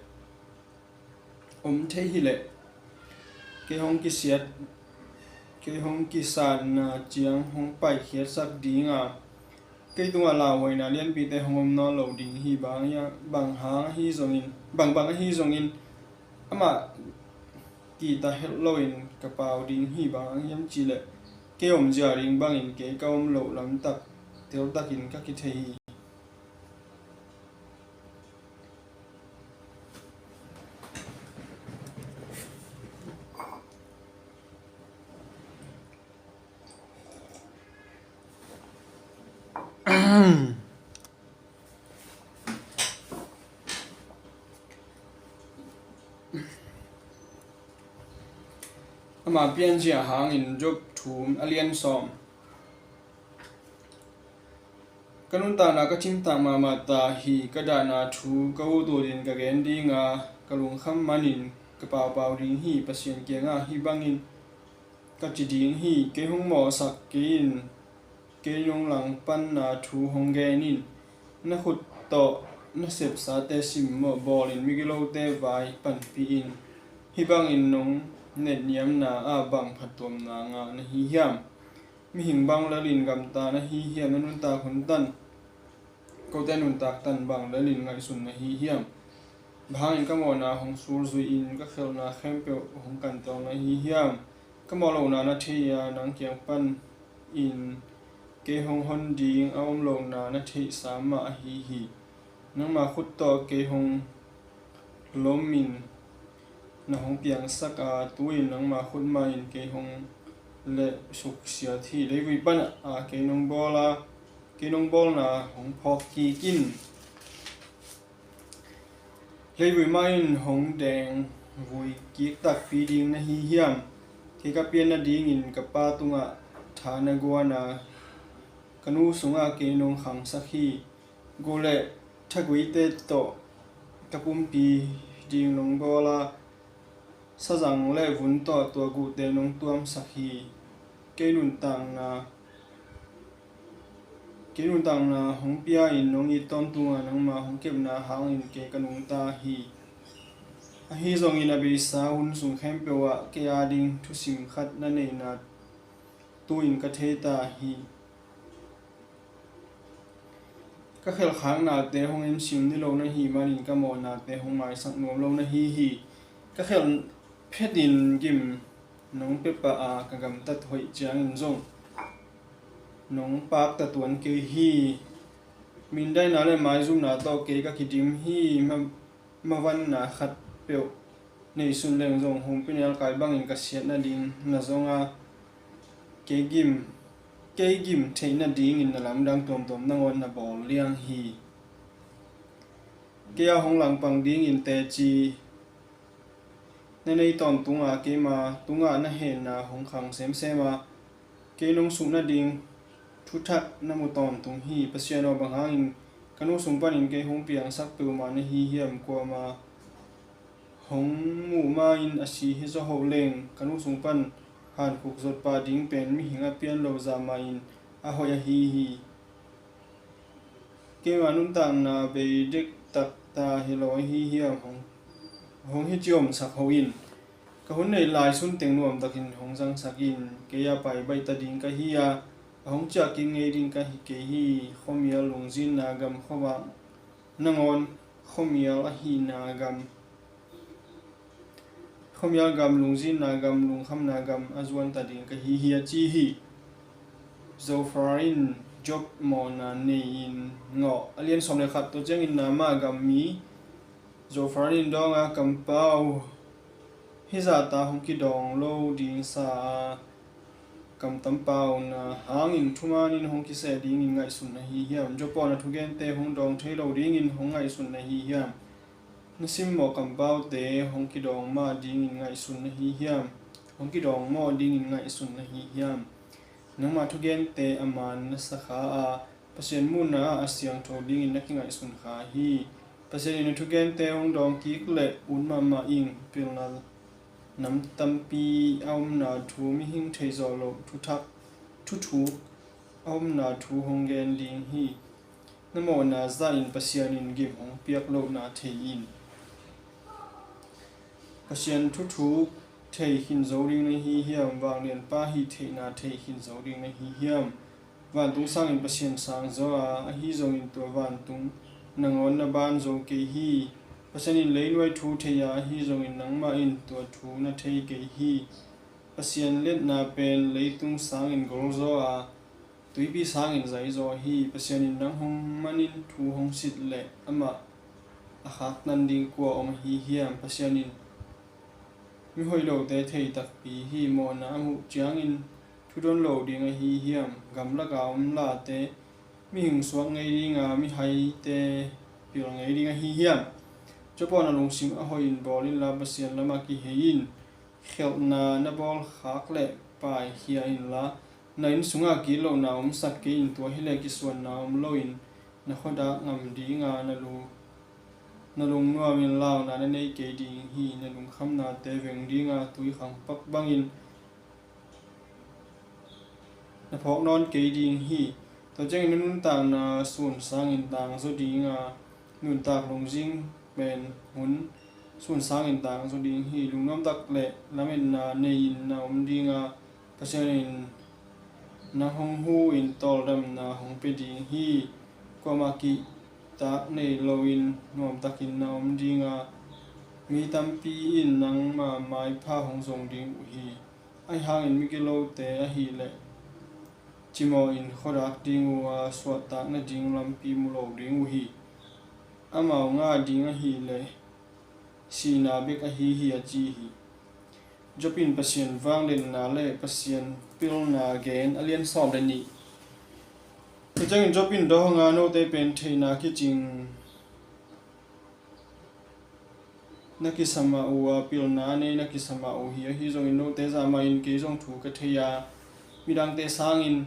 om thei hi leh, kei hong kisiat, kei hong kisatna ciang hong paikhiatsak dinga, kei tungah lauhuaina lianpite hong om nawn lo ding hi. Bang hang ahi zongin, bangbang ahi zongin, amah kihta het loin ka pau ding hi. Bang hang hiam cih leh kei omzia ding bangin kei ka om loh lamtak teltakin ka kithei hi. Ama pianzia hangin Job thu a lian sawm. Ka nuntakna ka cimtak mahmah ta hi. Ka dahna thu ka ut utin ka gen dinga, ka lungkham manin ka paupau ding hi. Pasian kiangah hih bangin ka ci ding hi: Kei hong mawhsak kei in, kei nong langpanna thu hong gen in. Na khut tawh na sepsate simmawh bawlin, migilote vai panpih in. Hih bangin nong netniamna ah bang phattuamna ngah na hi hiam? Mihing bang lalin gamta na hi hiam? Na nuntak hun tan, kote nuntak tan bang lalin ngaihsun na hi hiam? Bang hangin ka mawhna hong sulzui in, ka khelhna khempeuh hong kantel na hi hiam? Ka mawh lohna na thei a, nang kiang panin kei hong hon ding a om lohna na theihsa mah ahi hi. Nangma khut tawh kei hong lomin na hong piangsak a, tu-in nangma khut mahin kei hong lehsuksiat hi. Leivui pan a kei nong bawl a, kei nong bawlna hong phawk kik in. Leivui mah in hong dengvui kik takpi ding na hi hiam? Kei ka pian nadingin ka pa tungah tha na guan a, ka nu sungah kei nong khangsak hi. Guh le thaguite tawh ka pumpi ding nong bawl a, sazang le vun tawh tua guhte nong tuamsak hi. Kei nuntakna, kei nuntakna hong pia-in nong it tawntunga nangma hong kepna hangin kei ka nungta hi. Ahi zongin a beisa hun sung khempeuh ah kei ading thusim khat na neihna tu-in ka thei ta hi. Ka khelhkhaknate hong ensim niloh na hih manin ka mawhnate hong maisak nuam lo na hi hi. Ka khelh phetin gim nong pia pah a, ka gamtat hoih ciangin zong nong pakta tuan kei hi. Mindaina le maizumna tawh kei ka kidim hi. Ma, mavanna khatpeuh neisun leng zong humpinelkai bangin ka siat nading na zong a, kei gim, kei gim theih nadingin na lamdang tuamtuam nangawn na bawl liang hi. Kei a hong langpang dingin teci na nei tawntunga keima tungah na hehna hong khang semsem a, kei nong suk nading thuthak na mu tawntung hi. Pasian aw, bang hangin ka nu sung panin kei hong piangsak peuhmah na hi hiam? Kuamah hong muh ma-in a si hi zaw hoh leng, ka nu sung pan hankhuk zot pah ding pen mihing a pian lo zah mahin a hoih ahi hi. Keima nuntakna bei dektak ta hi lo ahi hiam? Hong, hong hi ci omsak hoh in. Ka hun neih lai sunteng nuamtakin hong zangsak in. Kei a pai baih ta ding ka hi a, a hong ciah kik ngei ding ka hi kei hi. Khuamial lungzinna gam, khuavak nangawn khuamial ahihna gam, khuamial gam, lungzinna gam, lungkhamna gam a zuan ta ding ka hi hi, a ci hi. Zophar in Job mawhna nei-in ngawh. A lian sawm le khat. Tua ciangin Naamah gam mi Zophar in dawng a, Kampau, hih zahta hong kidawng lo ding sa a, kamtam pau na hangin thumanin hong kiseh dingin ngaihsun na hi hiam? Job aw, na thugente hong dawng thei lo dingin hong ngaihsun na hi hiam? Na simmawh kampaute hong kidawng mah dingin ngaihsun na hi hiam? Hong kidawng mawh dingin ngaihsun na hi hiam? Nangma thugente a man na sa kha a, Pasian muhna ah a siangtho dingin na kingaihsun kha hi. Pasian in a thugente hong dawng kik leh ut mahmah ing. Pilna nam tampi a omna thu, mihing theih zawh loh thuthak, thuthuk a omna thu hong gen ding hi. Na mawhna zahin Pasian in gim hong piak lohna thei in. Pasian thuthuk thei khin zo ding na hi hiam? Vanglianpa hih theihna thei khin zo ding na hi hiam? Vantung sangin Pasian sang zaw a, ahi zongin tua vantung nangawn na ban zo kei hi. Pasian in leinuai thu thei a, ahi zongin nangmah in tua thu na thei kei hi. Pasian liatna pen leitung sangin gol zaw a, tuipi sangin zai zaw hi. Pasian in nang hong manin thu hong sit leh amah a khaktan ding kua om ahi hiam? Pasian in mihoih lote thei takpi hi. Mawhna a muh ciangin thudon lo ding ahi hiam? Gamlaka om late mihing suak ngei dinga, mihaite pil ngei ding ahi hiam? Job aw, na lungsim a hoihin bawl inla, Pasian lamah kihei in. Khelhna na bawl khak leh paikhia inla, Na inn sungah gitlohna omsak kei in, tua hileh kisuanna om loin na khuadak ngam dinga, na lu, na lungnuamin launa na nei kei ding hi. Na lungkhamnate veng dinga, tui khangpak bangin na phawk nawn kei ding hi. Tua ciangin na nuntakna sun sangin tangzaw dinga, nuntak lungzing pen hun sun sangin tangzaw ding hi. Lungnuam tak le lametna nei-in na om dinga, Pasian in nang hong hu-in tawldamna hong pia ding hi. Kuamah kihtak nei loin nuamtakin na om dinga, mi tampi in nangma maipha hong zong ding uh hi. Ahi hangin migilote ahileh cimawhin khuadak ding uh a, suahtak nading lampi mu lo ding uh hi. Amau ngah ding ahileh sihna bek ahi hi, a ci hi. Job in Pasian vangliatna le Pasian pilna gen, a lian sawm le nih. Tua ciangin Job in, Dawhanga, note pen theihna kicing na kisa mah uh a, pilna a nei na kisa mah uh hi. Ahi zongin note zah mahin kei zong thu ka thei a, midangte sangin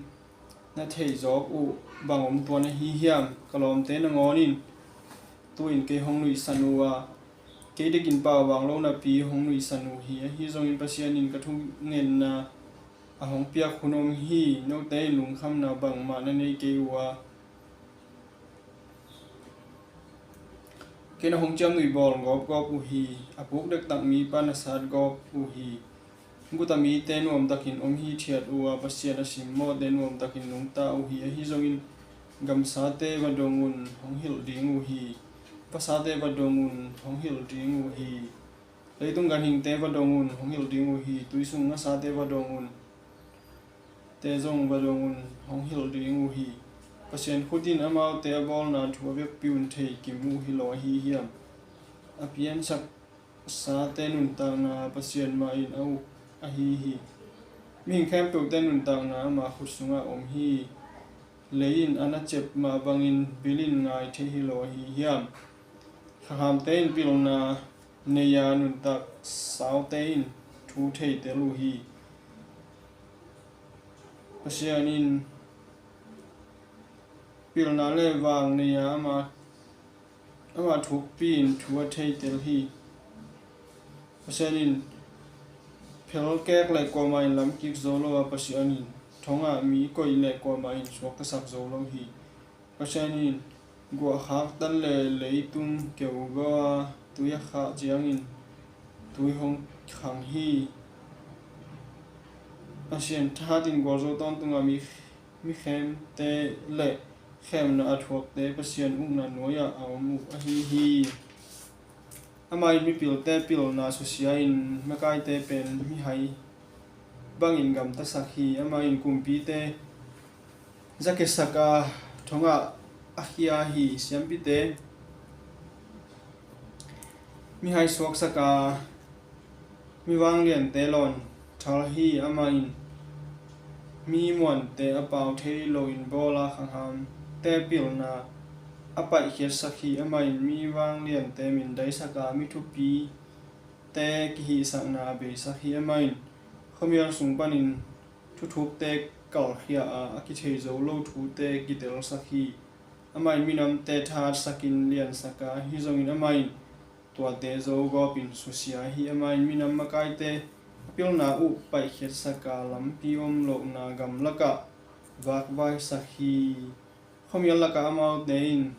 na theih zawk uh bang om tuan ahi hiam? Ka lawmte nangawnin tu-in kei hong nuihsan uh a, kei dekin pau vang lo napi hong nuihsan uh hi. Ahi zongin Pasian in ka thungetna a hong piak hun om hi. Note in lungkhamna bangmah na nei kei uh a, kei na hong ciamnuih bawl gawpgawp uh hi. A puk dektak mipa na sat gawp uh hi. Guta mite nuamtakin om hithiat uh a, Pasian a simmawhte nuamtakin nungta uh hi. Ahi zongin gamsate vadong un hong hilh ding uh hi. Vasate vadong un hong hilh ding uh hi. Leitung ganhingte vadong un hong hilh ding uh hi. Tui sung ngasate vadong un te zong vadong un hong hilh ding uh hi. Pasian khut in amaute a bawlna thu a vekpi un thei kim uh hi lo ahi hiam? A piansak sate nuntakna Pasian mah in a uk ahi hi. Mihing khempeuhte nuntakna ama khut sungah om hi. Lei in a na cep mah bangin bil in ngai thei hi lo ahi hiam? Khanghamte in pilna nei a, nuntak saute in thu theitel uh hi. Pasian in pilna le vang nei a, ama, ama thukpi in thu a theitel hi. Pasian in phelkek le kuamah in lamkik zo lo a, Pasian in thongah mi koih le kuamah in suaktasak zo lo hi. Pasian in guahkhak tan le leitung keugaw a, tui a khah ciangin tui hong khang hi. Pasian thahat in gualzo tawntungah mi, mi khemte le khemna a thuakte Pasian ukna nuai-ah a om uh ahi hi. Amah in mipilte pilna susia in makaite pen mihai bangin gamtasak hi. Amah in kumpite zakhiasak a, thongah a khia hi. Siampite mihai suaksak a, mi vangliante lawn thal hi. Amah in mi muante a pau thei loin bawl a, khanghamte pilna a paihkhiatsak hi. Amah in mi vangliante mindaisak a, mi thupite kihihsakna a beisak hi. Amah in khuamial sung panin thuthukte kalkhia a, a kithei zo lo thute kitelsak hi. Amah in minamte thahatsakin liansak a, ahi zongin amah in tuate zogawpin susia hi. Amah in minam makaite a pilna uh paihkhiatsak a, lampi om lohna gam lakah vakvaisak hi. Khuamial lakah amaute in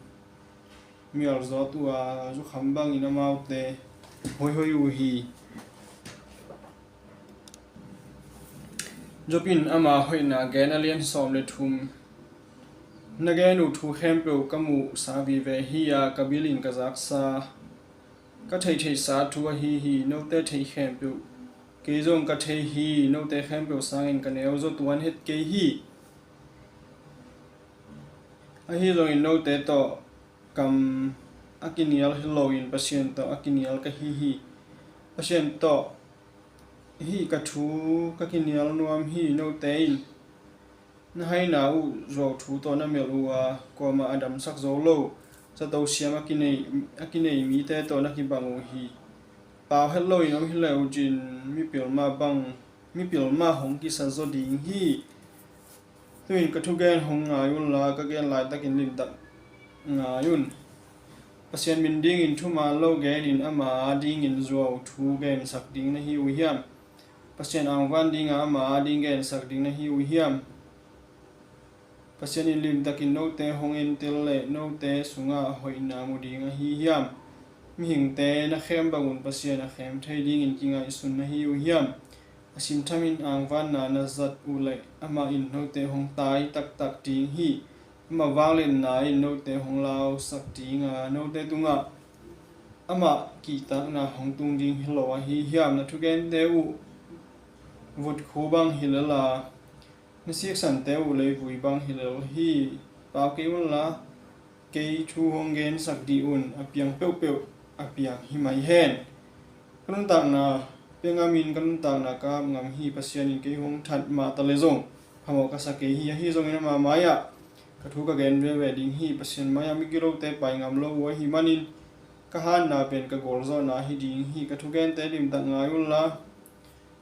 mial zawt uh a, zukham bangin amaute hoihoi uh hi. Job in ama hoihna gen, a lian sawm le thum. Na gen uh thu khempeuh ka muhsa vive hi a, ka bil in ka zaksa, ka theihtheihsa thu ahi hi. Note theih khempeuh kei zong ka thei hi. Note khempeuh sangin ka neu zaw tuan het kei hi. Ahi zongin note tawh kam a kinial hi loin Pasian tawh a kinial ka hi hi. Pasian tawh hih ka thu ka kinial nuam hi. Note in na haina uh zuau thu tawh na melh uh a, kuamah a damsak zo lo zato siam a kinei, a kinei mite tawh na kibang uh hi. Pau het loin om hi leh uh cin mipil mah bang, mipil mah hong kisa zaw ding hi. Tu-in ka thugen hong ngai unla, ka gen laitakin limtak ngai un. Pasian min dingin thuman lo genin ama adingin zuau thu gensak ding na hi uh hiam? Pasian angvan dinga ama ading gensak ding na hi uh hiam? Pasian in limtakin note hong entel leh note sungah hoihna mu ding ahi hiam? Mihingte na khem bangun Pasian a khem thei dingin kingaihsun na hi uh hiam? A sinthamin angvanna na zat uh leh amah in note hong tai taktak ding hi. Ama vangliatna in note hong lausak dinga, note tungah amah kihtakna hong tung ding hi lo ahi hiam? Na thugente uh vutkhu bang hi lel a, na siksante uh leivui bang hi lel hi. Pau kei unla, kei thu hong gensak dih un. A piang peuhpeuh a piang hi mai hen. Ka nuntakna pia ngamin ka nuntakna ka ap ngam hi. Pasian in kei hong that mah ta leh zong phamawh ka sa kei hi. Ahi zongin ama mai-ah ka thu ka gen veve ding hi. Pasian mai-ah migilote pai ngam lo uh ahih manin ka hanna pen ka gawlzawhna hi ding hi. Ka thugente limtak ngai unla,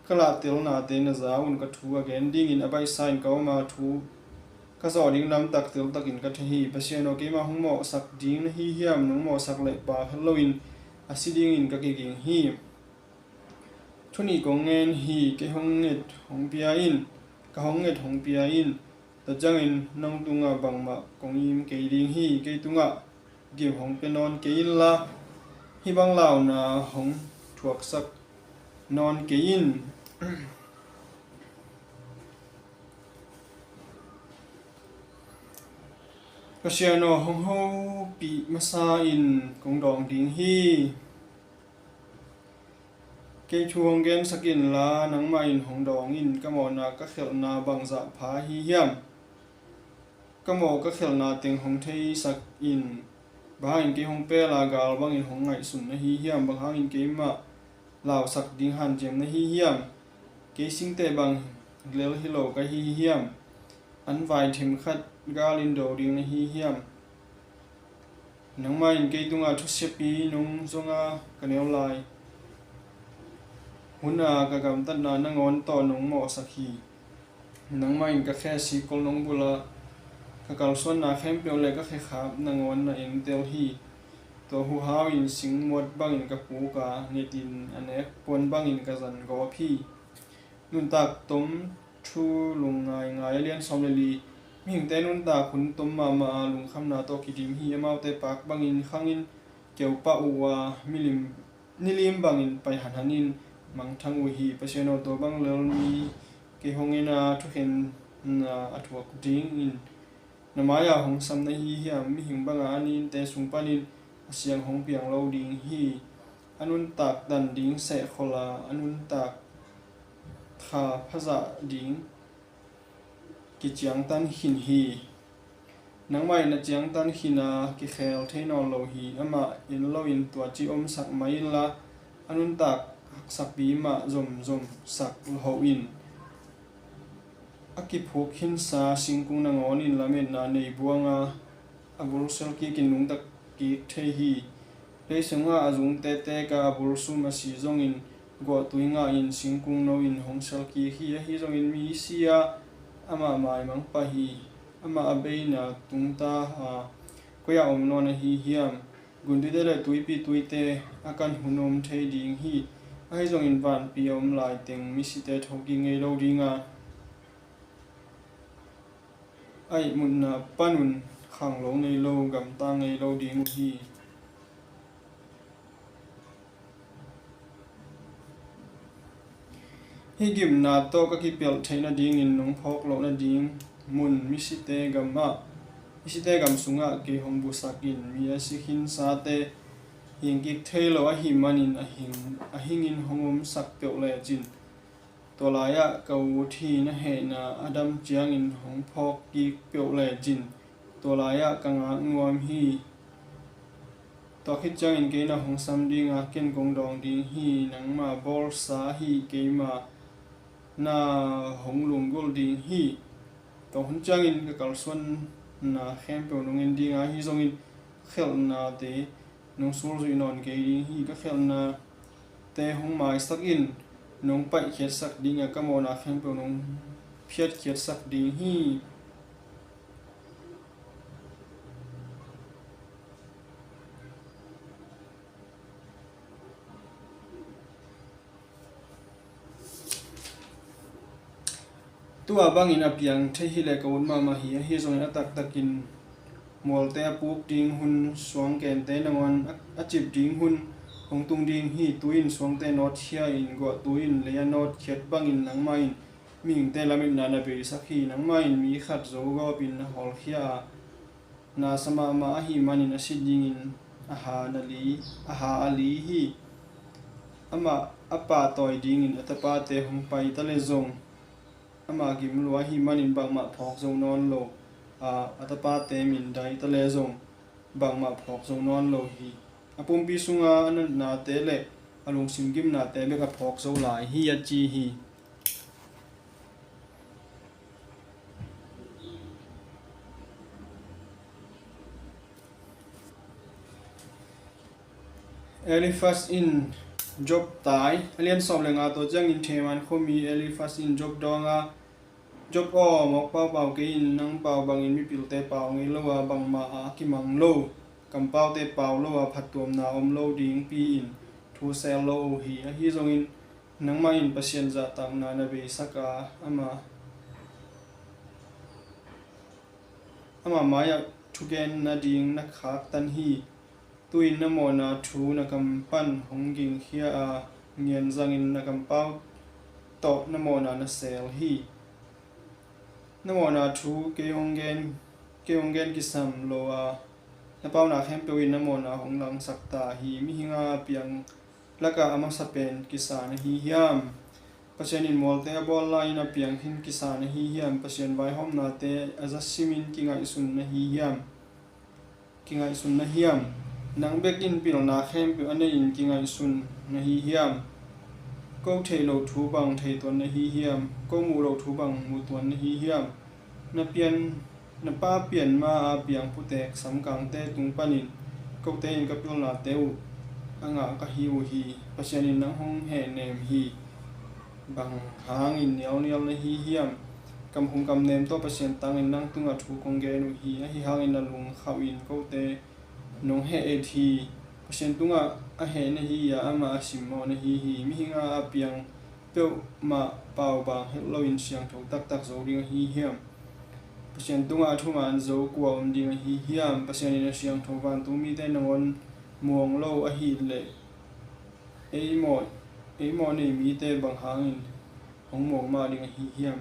ka lahtelnate na za un. Ka thu a gen dingin a baihsa-in ka om a, thu ka zawh ding lamtak teltakin ka thei hi. Pasian aw, keimah hong mawhsak ding na hi hiam? Nong mawhsak leh pau het loin a si dingin ka kiging hi. Thu nih kong ngen hi. Kei hong nget hong pia in. Ka hong nget hong pia in. Tua ciangin nong tungah bangmah kong im kei ding hi. Kei tungah gim hong pia nawn kei inla, hih bang launa hong thuaksak nawn kei in. Pasian aw, hong hopih masa in kong dawng ding hi. Kei thu hong gensak inla, nangmah in hong dawng in. Ka mawhna ka khelhna bangzah pha ahi hiam? Ka mawh ka khelhna teng hong theisak in. Bang hangin kei hong pel a, gal bangin hong ngaihsun na hi hiam? Bang hangin keimah lausak ding hanciam na hi hiam? Kei singteh bang lel hi lo ka hi hiam? An vai themkhat galin do ding na hi hiam? Nangmah in kei tungah thusiapi nong zong a, ka neu lai huna ka gamtatna nangawn tawh nong mawhsak hi. Nangmah in ka khe sikol nong bulh a, ka kalsuanna khempeuh le ka khekhap nangawn na entel hi. Tua huhau in singmuat bangin ka puk a, ngetin a nek puan bangin ka zan gawp hi. Nuntak tom thu lungngaingai, a lian sawm le li. Mihingte nuntak hun tom mahmah a, lungkhamna tawh kidim hi. Amaute paak bangin khangin keu pah uh a, milim nilim bangin pai hanhanin mangthang uh hi. Pasian aw, tua bang lel mi kei hong en a, thukhenna a thuak dingin na mai-ah hong sam na hi hiam? Mihing banga a ninte sung panin a siang hong piang lo ding hi. A nuntak dan ding seh khol a, a nuntak tha phazah ding kiciangtan khin hi. Nangmah in na ciangtan khin a, kikhel thei nawn lo hi. Amah en loin tua ci omsak mai inla, a nuntak haksapi mah zomzomsak loh in. A kiphuk khinsa singkung nangawn in lametna nei buang a, a bul selkikin nungta kik thei hi. Lei sungah a zung tektek a, a bul sum a si zongin guahtui ngahin singkung no in hong selkik hi. Ahi zongin mi si a, amah maimang pah hi. Amah a beina tungta a, koi-ah om nawn ahi hiam? Guntuite le tuipi tuite a kan hun om thei ding hi. Ahi zongin vanpi a om laiteng misite thokik ngei lo ding a, a ihmutna panun khanglo ngei lo, gamta ngei lo ding uh hi. Hih gimna tawh ka kipelh theih nadingin nong phawk loh nading mun misite gamah, misite gam sungah kei hong busak in. Mi a si khinsate hingkik thei lo ahih manin a hing, a hingin hong omsak peuh lecin, tua lai-ah ka ut hi. Na hehna a dam ciangin hong phawk kik peuh lecin, tua lai-ah ka ngak nuam hi. Tua khit ciangin kei na hong sam ding a, ken kong dawng ding hi. Nangma bawlsa hi. Keima na hong lunggulh ding hi. Tua hun ciangin ka kalsuanna khempeuh nong en ding a, ahi zongin ka khelhnate nong sulzuih nawn kei ding hi. Ka khelhnate hong maisak in, nong paihkhiatsak ding a, ka mawhna khempeuh nong phiatkhiatsak ding hi. Tua bangin a piang thei hileh ka ut mahmah hi. Ahi zongin a taktakin mualte a puk ding hun, suangkente nangawn a, a cip ding hun hong tung ding hi. Tu-in suangte nawtkhia in, guahtu in lei a nawtkhiat bangin nangmah in mihingte lametna na beisak hi. Nangmah in mi khat zogawpin na hawlkhia a, nasa mahmah ahih manin a si dingin a ha na li, a ha a li hi. Amah a pahtawi dingin a tapate hong pai ta leh zong, amah gim lua ahih manin bangmah phawk zo nawn lo a, a tapate mindai ta leh zong bangmah phawk zo nawn lo hi. A pumpi sunga a natnate le a lungsim gimnate bek a phawk zo lai hi, a ci hi. Eliphaz in Job tai. A lian sawm le nga tawh ciangin Teman khuami Eliphaz in Job dawng a, Job aw, mawk paupau kei in, nang pau bangin mipilte pau ngei lo a, bangmah a kimang lo kampaute pau lo a, phattuamna om lo dingpi in thu sel lo uh hi. Ahi zongin nangmah in Pasian zahtakna na beisak a, ama, ama mai-ah thugen nading na khaktan hi. Tu-in na mawhna thu na kam pan hong gingkhia a, ngianzangin na kampau tawh na mawhna na sel hi. Na mawhna thu kei hong gen, kei hong gen kisam lo a, na pauna khempeuh in na mawhna hong langsak ta hi. Mihing a piang lakah a masa pen kisa na hi hiam? Pasian in mualte a bawl lai-in a piang khin kisa na hi hiam? Pasian vaihawmnate a za simin kingaihsun na hi hiam? Kingaihsun na hiam? Nang bek in pilna khempeuh a nei-in kingaihsun na hi hiam? Ko theih loh thu bang theituan na hi hiam? Ko muh loh thu bang muhtuan na hi hiam? Na pian, na pa pian ma-a piang putek samkangte tung panin kote in ka pilnate uh a ngah ka hi uh hi. Pasian in nang hong hehnem hi. Bang hangin nialnial na hi hiam? Kamkhum kamnem tawh Pasian tangin nang tungah thu kong gen uh hi. Ahi hangin na lungkhauh in kote nong heh et hi. Pasian tungah a heh na hi a, amah a simmawh na hi hi. Mihing a piang peuhmah pau bang het loin siangtho taktak zo ding ahi hiam? Pasian tungah a thuman zo kua om ding ahi hiam? Pasian in a siangtho vantung mite nangawn muang lo ahih leh, ei mawh, ei mawh nei mite bang hangin hong muang mah ding ahi hiam?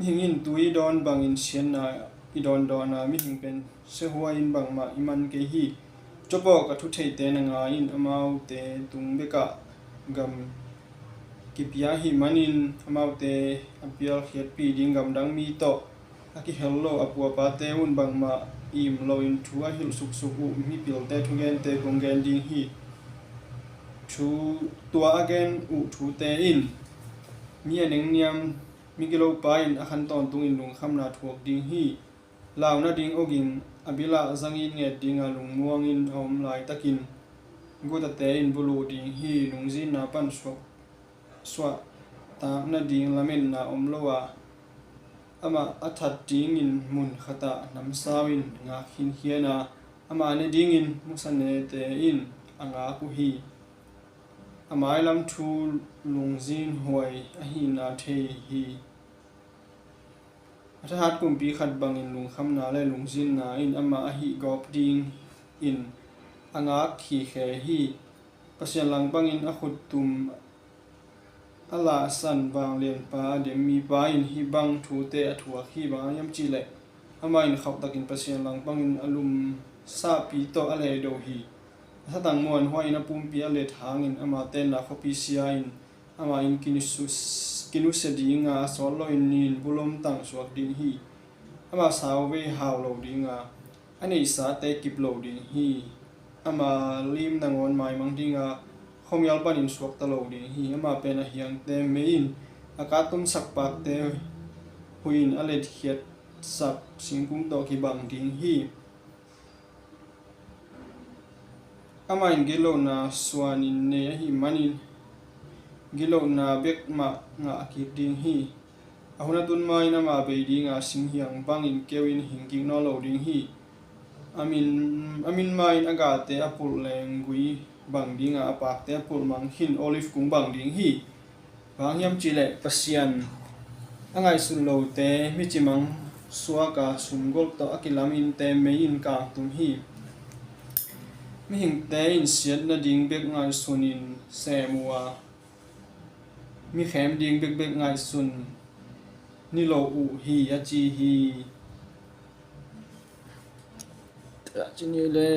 Mihing in tui dawn bangin siatna i dawndawn a, mihing pen siahuai in bangmah i man kei hi. Job aw, ka thutheihte na ngai in, amaute tung bekah gam kipia ahih manin amaute a pialkhiatpih ding gamdang mi tawh a kihel lo a pu a pate un bangmah im loin thu a hilh suksuk uh mipilte thugente kong gen ding hi. Thu, tua a gen uh thute in mi a nengniam, migilopa in a khan tawntungin lungkhamna thuak ding hi. Lau nading awging a bilah zangin nget dinga lungmuangin a om laitakin gutate in buluh ding hi. Lungzinna pan suak, suahtak nading lametna om lo a, amah a that dingin mun khatah namsau in ngak khinkhian a, amah ne dingin musanete in a ngak uh hi. A mailam thu lungzinhuai ahihna thei hi. A thahat kumpi khat bangin lungkhamna le lungzinna in amah a hihgawp dingin a ngak khikhe hi. Pasian langpangin a khuttum a lahsan vanglianpa a dem mipa in hih bang thute a thuak hi. Bang hang hiam cihleh amah in khauhtakin Pasian langpangin a lumsahpi tawh a lehdo hi. A thatang muanhuai in a pumpi a let hangin ama tenna khuapi sia in amah in kinusu-, kinusia dinga, a sawt loin nin bulom tang suak ding hi. Amah sauvei hau lo dinga, a neihsate kip lo ding hi. Ama lim nangawn maimang dinga, khuamial panin suakta lo ding hi. Amah pen a hiangte mei in, a kattumsak pakte huih in a letkhiatsak singkung tawh kibang ding hi. Amah in gitlohna suanin nei ahih manin gitlohna bek mah ngah kik ding hi. A hun a tun ma-in amah bei dinga singhiang bangin keu in hing kik nawn lo ding hi. A min, a min ma-in a gahte a pulh leng gui bang ding a, a pakte a phulh mang khin olive kung bang ding hi. Bang hang hiam cih leh Pasian a ngaihsun lote mi cimang suak a, sumgolh tawh a kilam innte mei in kangtum hi. Mihingte in siat nading bek ngaihsun in sem uh a, mi khem ding bekbek ngaihsun ni lo uh hi, a ci hi. Tua ci ni le.